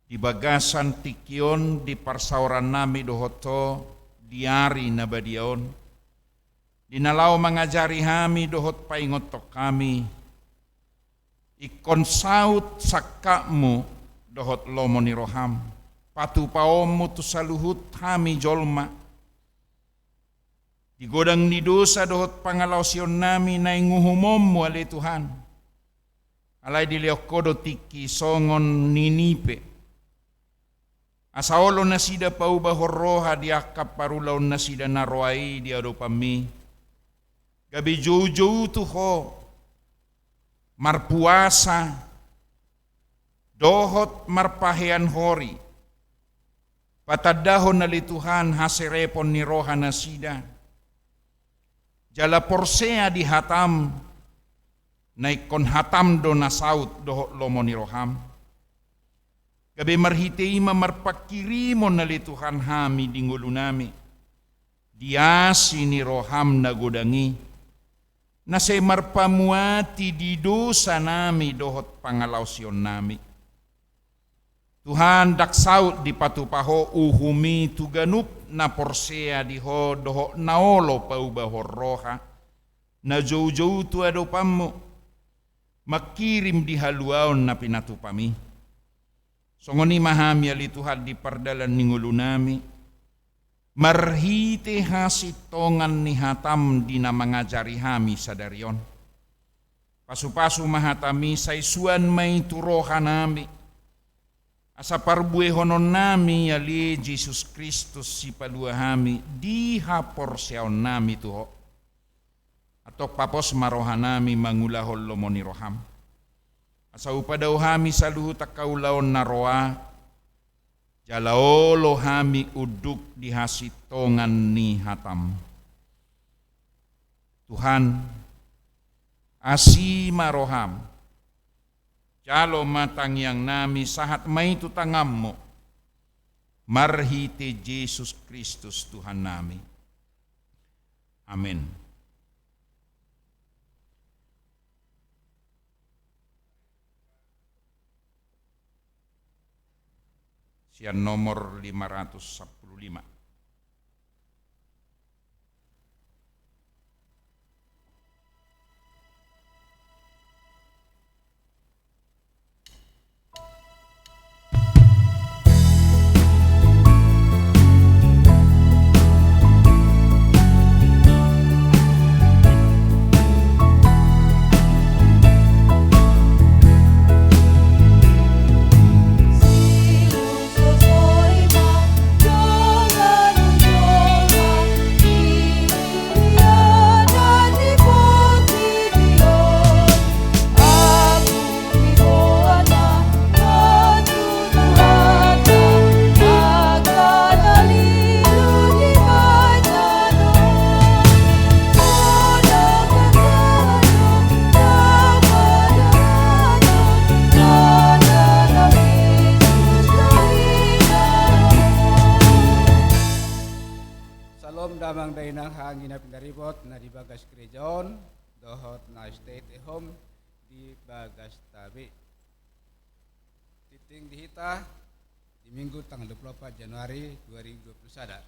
di bagasan tingki on di parsaorannami dohot Ho di ari na badia on, di na laho mangajari hami dohot paingothon hami, ingkon saut sangkapmu dohot lomo ni roham, patupaonmu tu saluhut hami jolma, di godang ni dosa dohot pangalaosionnami naeng uhumonmu ale Tuhan. Alai dilehon Ho do tingki songon Ninive, asa olo nasida paubahon roha di angka parulaonnasida na roa i di adopanmi, gabe joujou tu Ho, marpuasa, dohot marpahean hori, patandahon ale Tuhan haserepon ni rohanasida, jala porsea di hatam, na ingkon hatam do na saut dohot lomo ni roham. Gabe marhite i ma marpanghirimon ale Tuhan hami di ngolunami, di asi ni roham na godang i, na sai marpamuati di dosanami dohot pangalaosionnami. Tuhan, ndang saut dipatupa Ho uhum i tu ganup na porsea di Ho dohot na olo paubahon roha, na joujou tu adopanmu, manghirim di haluaon na pinatupam i. Songon i ma hami ale Tuhan di pardalan ni ngolunami, marhite hasintongan ni hatam di na mangajari hami sadari on. Pasupasu ma hatami, sai suan ma i tu rohanami, asa parbuehononnami ale Jesus Kristus Sipalua hami di haporseaonnami tu Ho. Antong papos ma rohanami mangulahon lomo ni roham, asa hupadao hami saluhut angka ulaon na roa, jala olo hami unduk di hasintongan ni hatam. Tuhan, asi ma roham, jalo ma tangiangnami, sahat ma i tu tanganmu, marhite Jesus Kristus Tuhannami. Amen. Sian nomor lima ratus sampulu lima. Inang hanggi na pinaribot na di bagas gereja on dohot na stay at home di bagasta be. Tingting di hita di Minggu tanggal dua puluh opat Januari dua ribu dua puluh sada.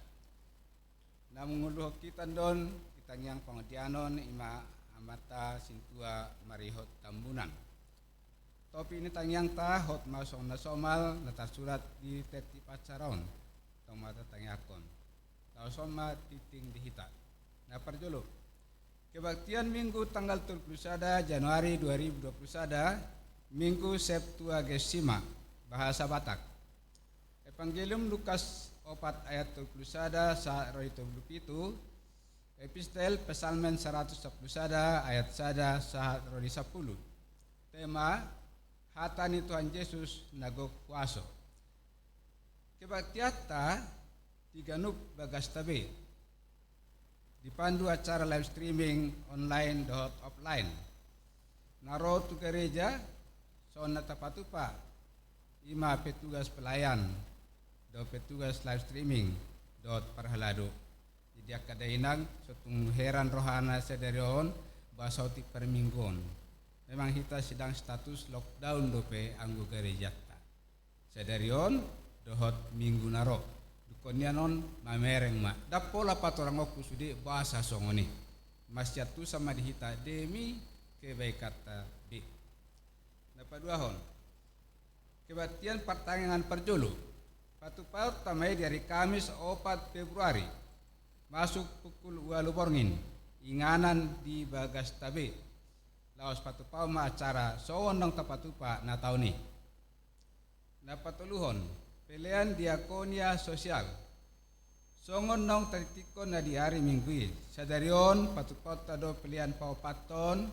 Na manguluhon hita on di tangiang pangadianon ima Amanta Sintua Marihot Tambunan. Topik ni tangiangta hot ma songon na somal na tarsurat di tertib acara on. Tong ma tatangiangkon. Laos on ma tingting di hita. Na parjolo. Kebaktian Minggu tanggal tolu puluh sada Januari dua ribu dua puluh sada, Minggu Septuagesima, bahasa Batak. Evangelium Lukas opat ayat tolu puluh sada sahat ro di tolu puluh pitu, Epistel Psalmen saratus sampulu sada ayat sada sahat ro di sampulu. Tema, hata ni Tuhan Jesus na gok huaso. Kebaktianta di ganup bagasta be. Dipandu acara live streaming online dohot offline. Na ro tu gareja, songon na tapatupa, ima petugas pelayan, dohot petugas live streaming, dohot parhalado. Jadi angka dainang, so tung heran rohana sadari on, boasa otik parmingguon. Memang hita sedang status lockdown dope anggo garejanta. Sadari on, dohot minggu na ro. Dungkon nian on mamereng ma. Ndang pola patorangonku sude boasa songon i. Masiantusan ma di hita demi kebaikanta be. Na paduahon. Kebaktian partangiangan parjolo. Patupaonta ma i di ari Kamis opat Februari. Masuk pukul ualu borngin. Inganan di bagasta be. Laos patupaon ma acara songon naung tapatupa na taon i. Na patoluhon, pelean diakonia sosial. Songon naung tatitikkon na di ari Minggu i, sadari on patupaonta do pelean paopathon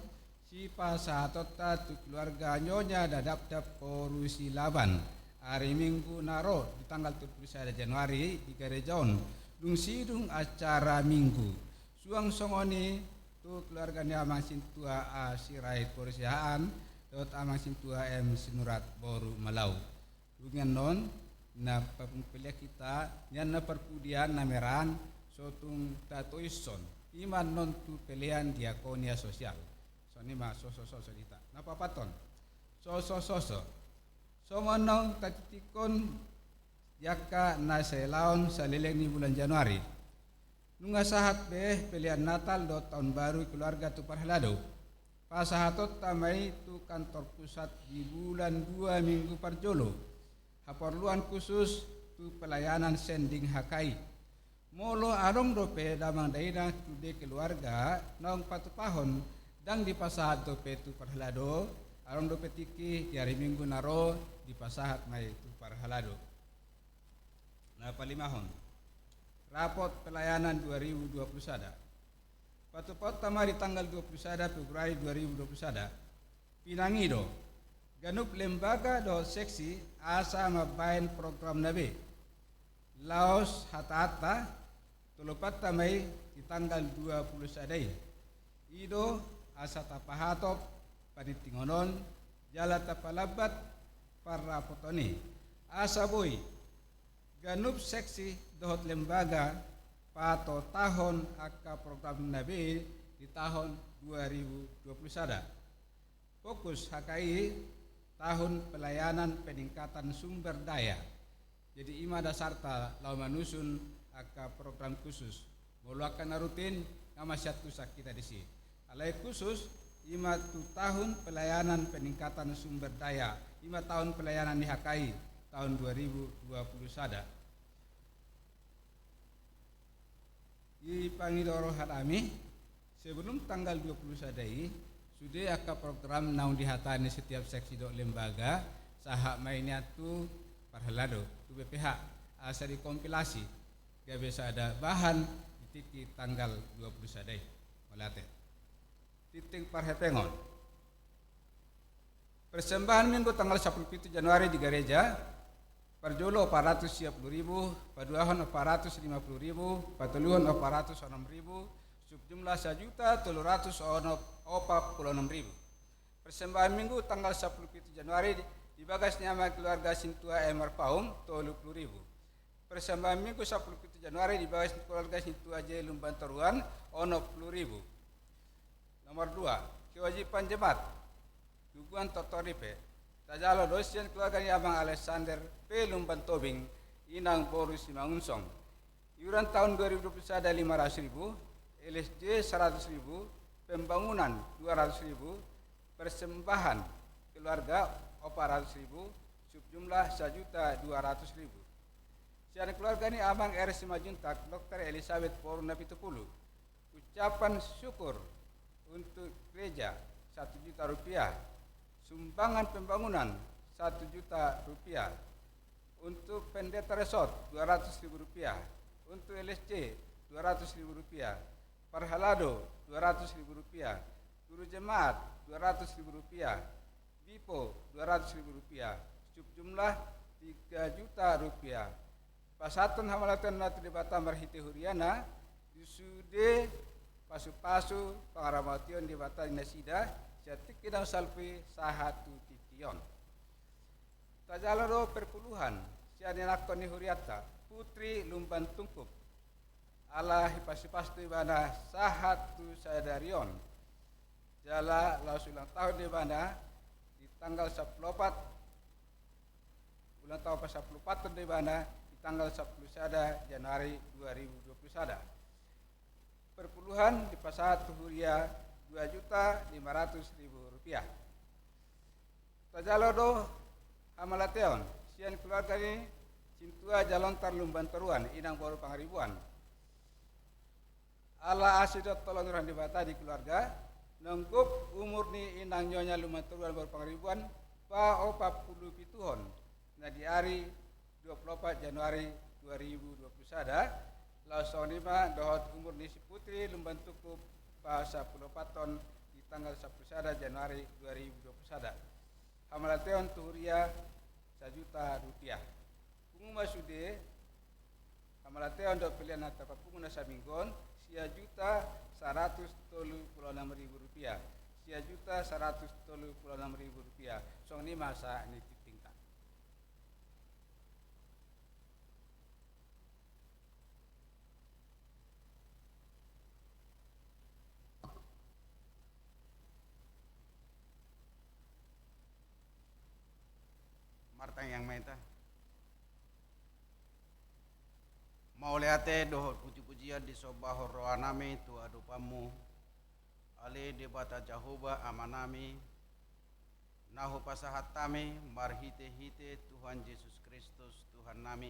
sipasahatonta tu keluarga Nyonya Dadapdap boru Silaban. Ari Minggu na ro di tanggal tolu puluh sada Januari di gareja on, dung sidung acara Minggu. Suang songon i tu keluarga ni Amang Sintua A. Sirait boru Siahaan, dohot Amang Sintua M. Sinurat boru Malau. Dung i annon, na parpelean hita, nian na parpudian na meraan, so tung tatoishon. Ima annon tu pelean diakonia sosial. Songon i ma sosososo di hita. Na paopathon. Sosososo. Songon naung tatitikkon di angka na sai laon saleleng ni bulan Januari. Nunga sahat be pelean Natal dohot taon baru keluarga tu parhalado. Pasahatonta ma i tu kantor pusat di bulan dua minggu parjolo. Haporluan khusus tu pelayanan sending H K I. Molo adong dope damang dainang sude keluarga naung patupahon ndang dipasahat dope tu parhalado, adong dope tingki di ari Minggu na ro dipasahat ma i tu parhalado. Na palimahon, rapot pelayanan dua ribu dua puluh sada. Patupaonta ma di tanggal dua puluh sada Februari dua ribu dua puluh sada. Pinangido ganup lembaga dohot seksi asa mambahen program na be. Laos hataanta, tolopanta ma i di tanggal dua puluh sada i. I do asa tapahatop panintingon on jala tapalambat parrapoton i. Asa boi ganup seksi dohot lembaga patotahon angka program na be di tahun dua ribu dua puluh sada. Fokus H K I tahun pelayanan peningkatan sumber daya. Jadi ima dasarta laho manusun angka program khusus. Molo angka na rutin, nga masiantusan hita disi. Alai khusus, ima tu tahun pelayanan peningkatan sumber daya, ima tahun pelayanan ni H K I tahun dua ribu dua puluh sada. Di pangido roha nami, sebelum tanggal dua puluh sada i, sude angka program naung dihatahon setiap seksi dohot lembaga, sahat ma i nian tu parhalado, tu B P H, asa dikompilasi, gabe sada bahan di tingki tanggal dua puluh sada i. Mauliate. Tingting parhepengon. Persembahan Minggu tanggal sampulu pitu Januari di gareja, parjolo opat ratus sia pulu ribu, paduahon opat ratus lima pulu ribu, patoluhon opat ratus onom ribu, subjumlah sajuta tolu ratus onom, opat pulu onom ribu. Persembahan Minggu tanggal sampulu pitu Januari di, di bagas ni ama keluarga Sintua M. Marpaung, tolu pulu ribu. Persembahan Minggu sampulu pitu Januari di bagas keluarga Sintua J Lumban Toruan, onom pulu ribu. Nomor dua, kewajiban jemaat, Guguan Tortor Ripe. Tajalo do sian keluarga ni Amang Alexander P Lumban Tobing, Inang boru Simangunsong. Iuran tahun dua ribu dua puluh sada lima ratus ribu, L S J seratus ribu, pembangunan dua ratus ribu, persembahan keluarga empat ratus ribu, subjumlah sejuta dua ratus ribu. Sian keluarga ni Amang R Simanjuntak, Dokter Elizabeth boru Napitupulu. Ucapan syukur untuk gereja satu juta rupiah, sumbangan pembangunan satu juta rupiah, untuk pendeta resort dua ratus ribu rupiah, untuk L S C dua ratus ribu rupiah, parhalado dua ratus ribu rupiah, guru jemaat dua ratus ribu rupiah, bipo dua ratus ribu rupiah, subjumlah tiga juta rupiah. Pasahathon hamauliateon ma tu Debata marhite huriana, di sude pasupasu pangaramation Debata di nasida, sian tingki na salpu i sahat tu tingki on. Tajalo do perpuluhan sian ianakhon ni hurianta, Putri Lumban Tungkup. Ala hipasupasu do ibana sahat tu sadari on. Jala laos ulang tahun do ibana di tanggal sampulu opat, ulang tahun pasampulu opat do ibana di tanggal sampulu sada Januari dua ribu dua puluh sada. Perpuluhan dipasahat tu huria dua juta lima ratus ribu rupiah. Tajalo do hamauliateon sian keluarga ni Sintua Jalontar Lumban Toruan, Inang boru Pangaribuan. Ala asi dohot holong ni roha ni Debata di keluarga, nunga gok umur ni Inang Nyonya Lumban Toruan boru Pangaribuan paopat pulu pituhon, na di ari dua pulu opat Januari dua ribu dua puluh sada, laos songon i ma dohot umur ni si Putri Lumban Tungkup pasampulu opathon di tanggal sampulu sada Januari dua ribu dua puluh sada. Hamauliateon tu huria sajuta rupiah. Pungu ma sude hamauliateon dohot pelean na tarpapungu na saminggu on, sia juta saratus tolu pulu onom ribu rupiah. Sia juta saratus tolu pulu onom ribu rupiah. Songon i ma sahat ni tingkingta. Martangiang ma hita. Mauliate dohot pujipujian disombahon rohanami tu adopanmu, ale Debata Jahowa Amanami, na hupasahat hami marhitehite Tuhan Jesus Kristus Tuhannami,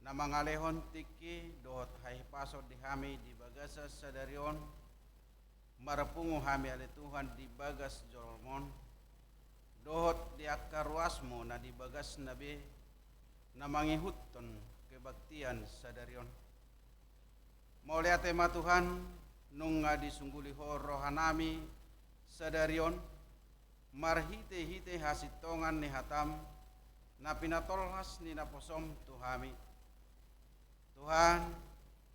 na mangalehon tingki dohot hahipason di hami di bagasan sadari on, marpungu hami ale Tuhan di bagas jolom on, dohot di angka ruasmu na di bagasna be, na mangihuthon kebaktian sadari on. Mauliate ma Tuhan, nunga disungguli Ho rohanami sadari on, marhitehite hasintongan ni hatam, na pinatolhas ni naposom tu hami. Tuhan,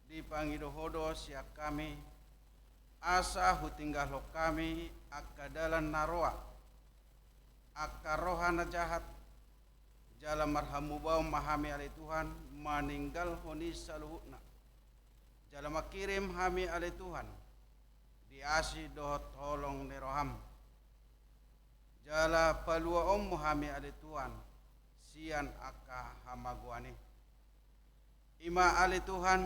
dipangido Ho do sian hami, asa hutinggalhon hami angka dalan na roa, angka roha na jahat, jala marhamubaon ma hami ale Tuhan, maninggalhon i saluhutna. Jala mangkirim hami ale Tuhan, di asi dohot holong ni roham. Jala paluaonmu hami ale Tuhan, sian angka hamagoan i. I ma ale Tuhan,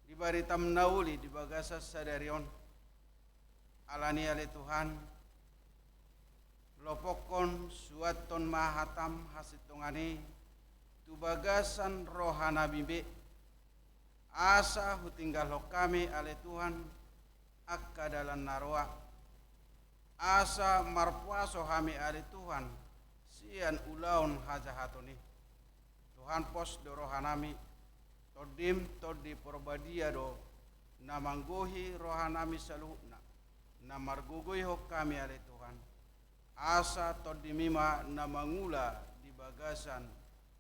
di baritam na uli di bagasan sadari on. Alani ale Tuhan, lopokkon suanhon ma hatam hasintongan i, tu bagasan rohanami be, asa hutinggalhon hami ale Tuhan, angka dalan na roa. Asa marpuaso hami ale Tuhan, sian ulaon hajahaton i. Tuhan, pos do rohanami, Tondim Tondi Porbadia do, na manggohi rohanami saluhutna, na margogoihon hami ale Tuhan. Asa Tondimi ma na mangula di bagasan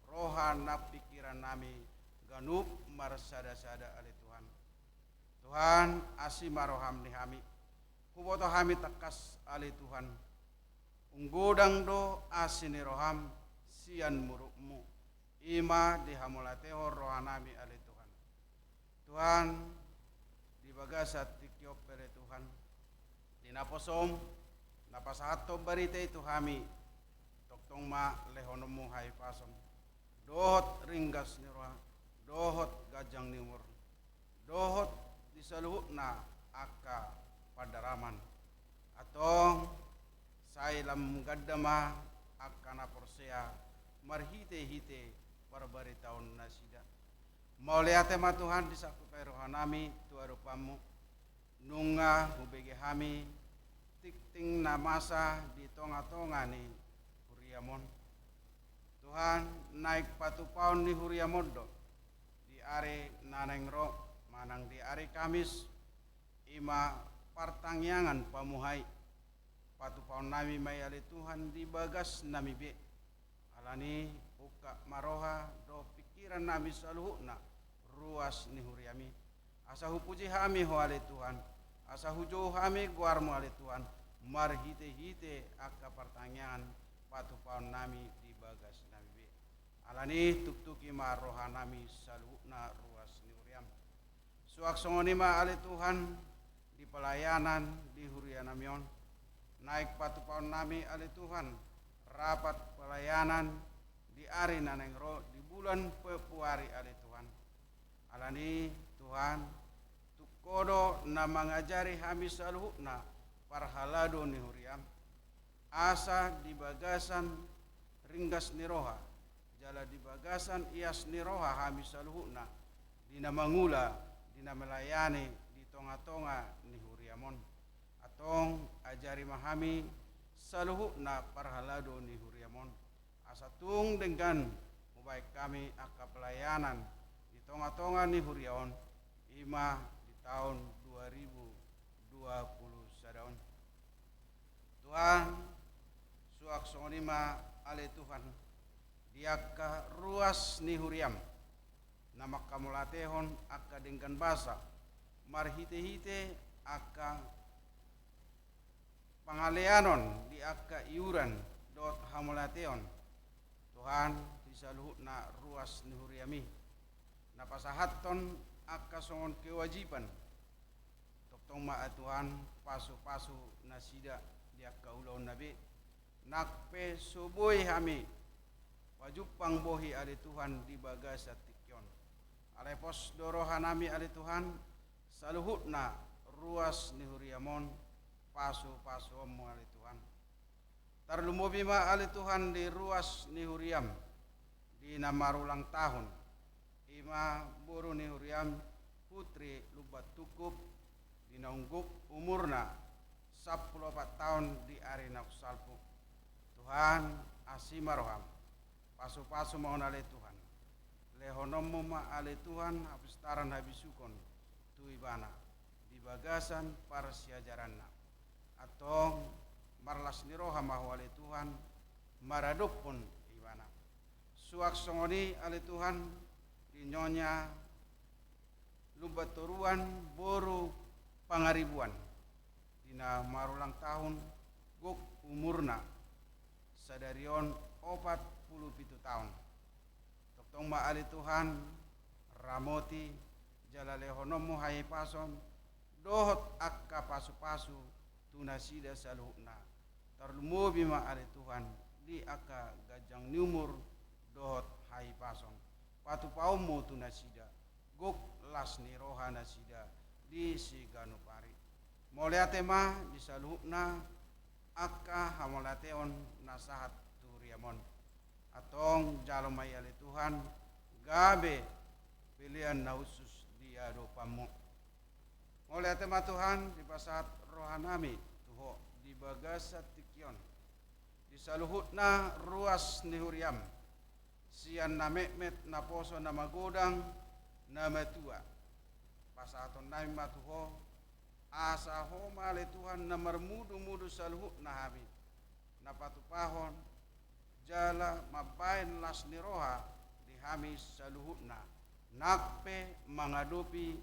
roha nang pingkirannami ganup marsadasada ale Tuhan. Tuhan, asi ma roham ni hami. Huboto hami tangkas ale Tuhan. Unggodang do asi ni roham sian murukmu. I ma dihamauliatehon rohanami ale Tuhan. Tuhan, di bagasan tingki on pe ale Tuhan, di naposom na pasahathon barita i tu hami, tongtong ma lehononmu hahipason, dohot ringgas ni roha, dohot ganjang ni umur, dohot di saluhutna angka pandaraman. Antong sai lam ganda ma angka na porsea marhitehite parbaritaon nasida. Mauliate ma Tuhan, disangkup rohanami tu adopanmu, nunga hubege hami tingting na masa di tongatonga ni huriam on. Tuhan, naeng patupaon ni huriam on do di ari na naeng ro manang di ari Kamis, i ma partangiangan pamuhai. Patupaonnami ma i ale Tuhan di bagasnami be. Alani i ungkap ma roha dohot pingkirannami saluhutna ruas ni huriami, asa hupuji hami ho ale Tuhan, asa hujou hami goarmu ale Tuhan, marhitehite angka partangiangan patupaonnami di bagasnami be. Alani i tuktuki ma rohanami saluhutna ruas ni huriam. Suang songon i ma ale Tuhan di pelayanan di hurianami on. Naeng patupaonnami ale Tuhan rapat pelayanan di ari na naeng ro di bulan Februari ale Tuhan. Alani i Tuhan, tung ho do na mangajari hami saluhutna parhalado ni huriam, asa di bagasan ringgas ni roha jala di bagasan ias ni roha hami saluhutna di na mangula, di na melayani di tongatonga ni huriam on. Antong ajari ma hami saluhutna parhalado ni huriam on, asa tung denggan hubaen hami angka pelayanan di tongatonga ni huria on, i ma di taon dua ribu dua puluh sada on. Tuhan, suang songon i ma ale Tuhan di angka ruas ni huriam na manghamauliatehon angka denggan basa marhitehite angka pangaleanon di angka iuran dohot hamauliateon, Tuhan, di saluhutna ruas ni huriami na pasahathon angka songon kewajiban. Tongtong ma ale Tuhan pasupasu nasida di angka ulaonna be, nang pe so boi hami pajumpang bohi ale Tuhan di bagasan tingki on. Alai pos do rohanami ale Tuhan, saluhutna ruas ni huriam on pasupasuonmu ale Tuhan. Tarlumobi ma ale Tuhan di ruas ni huriam di na marulang tahun, i ma boru ni huriam Putri Lumban Tungkup, di naung gok umurna sampulu opat taon di ari naung salpu. Tuhan, asi ma roham, pasupasu ma on ale Tuhan. Lehononmu ma ale Tuhan hapistaran habisukon tu ibana di bagasan parsiajaranna. Antong marlas ni roha ma ho ale Tuhan maradophon ibana. Suang songon i ale Tuhan di Nyonya Lumban Toruan boru Pangaribuan, di na marulang tahun, gok umurna sadari on opat pulu pitu taon. Tongtong ma ale Tuhan ramoti jala lehononmu hahipason dohot angka pasupasu tu nasida saluhutna. Tarlumobi ma ale Tuhan di angka ganjang ni umur dohot hahipason. Patupaonmu tu nasida, gok las ni roha nasida di siganup ari. Mauliate ma di saluhutna angka hamauliateon na sahat tu huriam on. Antong jalo ma i ale Tuhan gabe pelean na hushus di adopanmu. Mauliate ma Tuhan, dipasahat rohanami tu ho di bagasan tingki on di saluhutna ruas ni huriam, sian na metmet, naposo, na magodang, na matua. Pasahatonnami ma tu ho, asa ho ma ale Tuhan na marmudumudu saluhutna hami, na patupahon jala mambaen las ni roha di hami saluhutna, nang pe mangadopi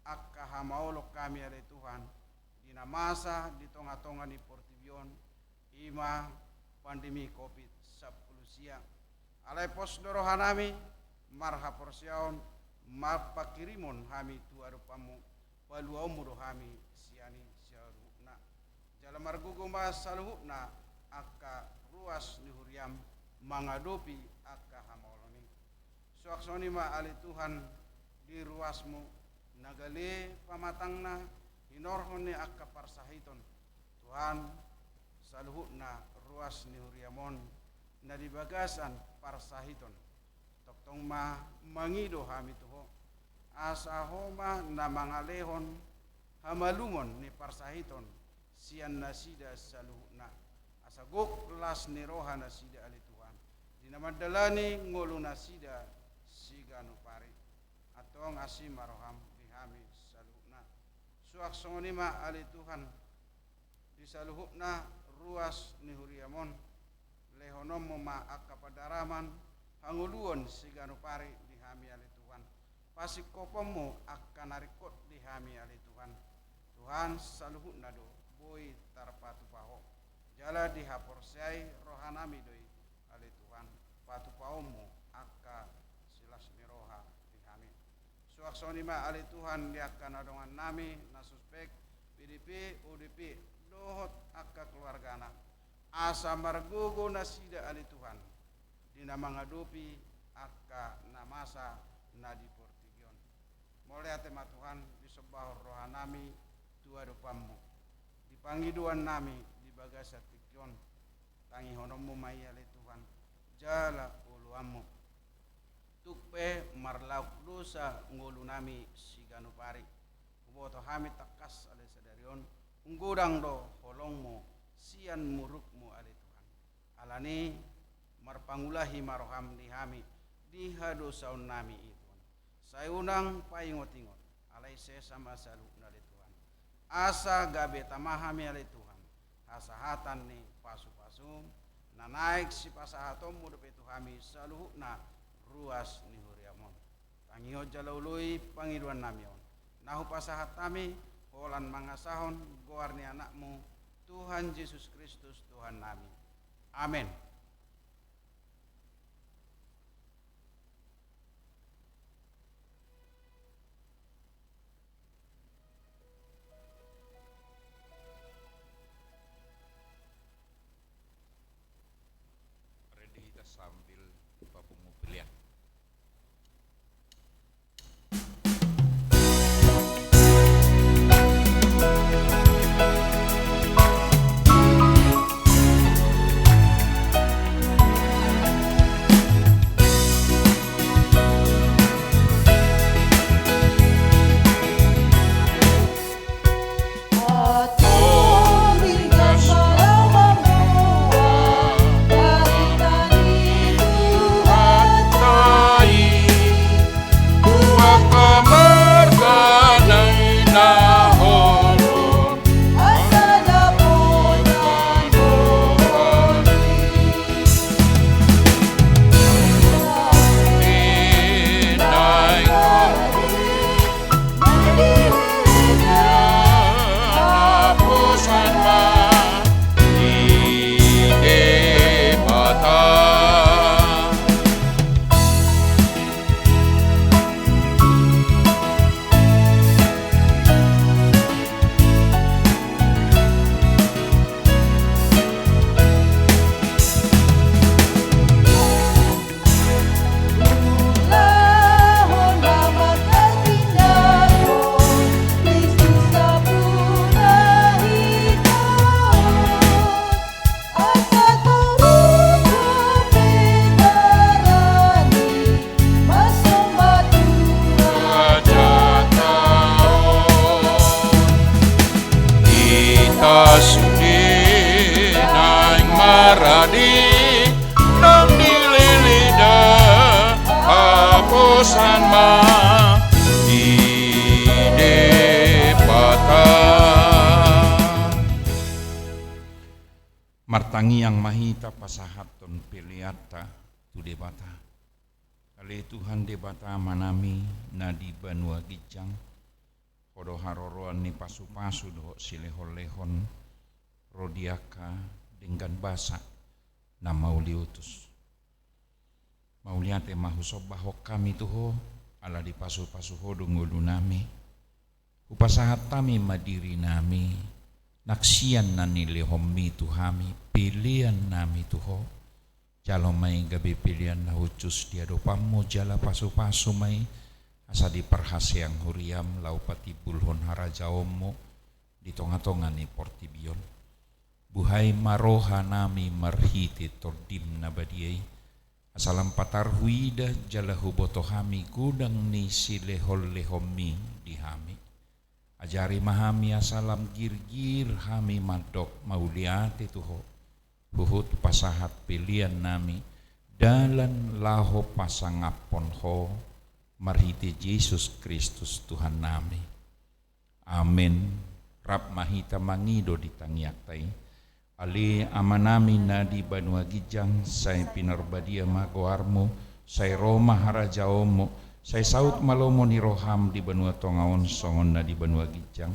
angka hamaolon hami ale Tuhan, di na masa di tongatonga ni portibi on, i ma pandemi covid sampulu sia. Alai pos do rohanami marhaporseaon, marpanghirimon hami tu adopanmu, paluaonmu do hami sian i saluhutna. Jala margogo ma saluhutna angka ruas ni huriam mangadopi angka hamaolon i. Suang songon i ma ale Tuhan di ruasmu na gale pamatangna hinorhon ni angka parsahiton. Tuhan, saluhutna ruas ni huriam on na di bagasan parsahiton. Tongtong ma mangido hami tu Ho, asa Ho ma na mangalehon hamalumon ni parsahiton sian nasida saluhutna, asa gok las ni roha nasida ale Tuhan, di na mandalani ngolu nasida siganup ari. Antong asi ma roham di hami saluhutna. Suang songon i ma ale Tuhan, di saluhutna ruas ni huriam on, lehononmu ma angka pandaraman hangoluon siganup ari di hami ale Tuhan. Pasingkoponmu angka na ringkot di hami ale Tuhan. Tuhan, saluhutna do boi tarpatupa Ho. Jala dihaporseai rohanami do i ale Tuhan, patupaonmu angka silas ni roha di hami. Suang songon i ma ale Tuhan di angka na dongannami na suspek, P D P, O D P, dohot angka keluargana, asa margogo nasida ale Tuhan di na mangadopi angka na masa na di portibi on. Mauliate ma Tuhan, disombahon rohanami tu adopanmu, di pangidoannami di bagasan tingki on. Tangihononmu ma i ale Tuhan, jala oloanmu. Tung pe marlaok dosa ngolunami siganup ari, huboto hami tangkas ale sadari on, umgodang do holongmu sian murukmu ale Tuhan. Alani marpangulahi ma roham di hami di hadosaonnami i Tuhan. Sai unang paingotingot, alai sesa ma saluhutna ale Tuhan. Asa gabe tama hami ale Tuhan hasahatan ni pasupasum, na naeng sipasahatonmu dope tu hami saluhutna ruas ni huriam on. Tangihon jala oloi pangidoannami on, na hupasahat hami holan mangasahon goar ni Anakmu, Tuhan Jesus Kristus Tuhannami. Amen. Ready hita sambil papungu pelean. Hita sude naeng maradi, naung dililida haposan ma di Debata. Martangiang ma hita pasahathon peleanta tu Debata. Ale Tuhan Debata Amanami na di banua ginjang, Ho do haroroan ni pasupasu dohot silehonlehon, ro di angka denggan basa na mauliutus. Mauliate ma husombahon hami tu Ho, ala dipasupasu Ho do ngolunami. Hupasahat hami ma dirinami, nang sian na nilehonmi tu hami, peleannami tu Ho. Jalo ma i gabe pelean na hushus di adopanmu, jala pasupasu ma i, asa diparhaseang huriam laho patimbulhon harajaonmu di tongatonga ni portibi on. Buhai ma rohanami marhite Tondim na badia i, asa lam patar huida jala huboto hami godang ni silehonlehonmi di hami. Ajari ma hami asa lam girgir hami mandok mauliate tu Ho, huhut pasahat peleannami dalan laho pasangaphon Ho, marhite Jesus Kristus Tuhannami. Amen. Rap ma hita mangido di tangiangta i. Ale Amanami na di banua ginjang, sai pinarbadia ma goarmu, sai ro ma harajaonmu, sai saut ma lomo ni roham di banua tonga on songon na di banua ginjang.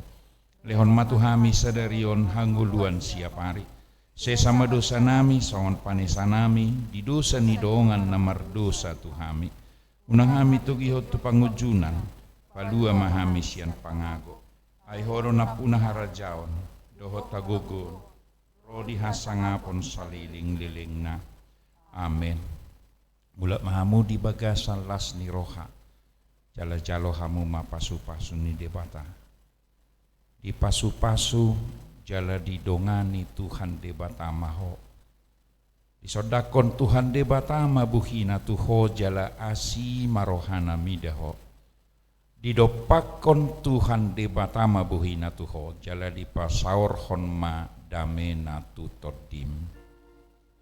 Lehon ma tu hami sadari on hangoluan siapari. Sesa ma dosanami songon panesanami di dosa ni dongan na mardosa tu hami. Unang hami togihon tu pangunjunan, palua ma hami sian pangago. Ai Ho do nampuna harajaon dohot hagogoon ro di hasangapon salelenglelengna. Amen. Mulak ma hamu di bagasan las ni roha, jala jalo hamu ma pasupasu ni Debata. Dipasupasu jala didongani Tuhan Debata ma ho. Disondangkon Tuhan Debata ma bohina tu ho jala asi ma rohana mida ho. Didompakkon Tuhan Debata ma bohina tu ho jala dipasaorhon ma damena tu tondim.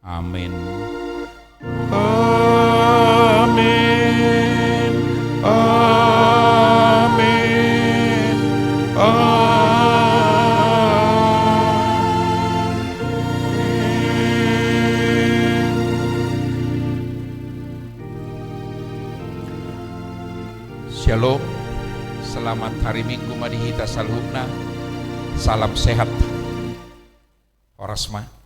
Amen. Amen. Amen. Amen. Shalom. Selamat hari Minggu ma di hita saluhutna. Salam sehat. Horas ma.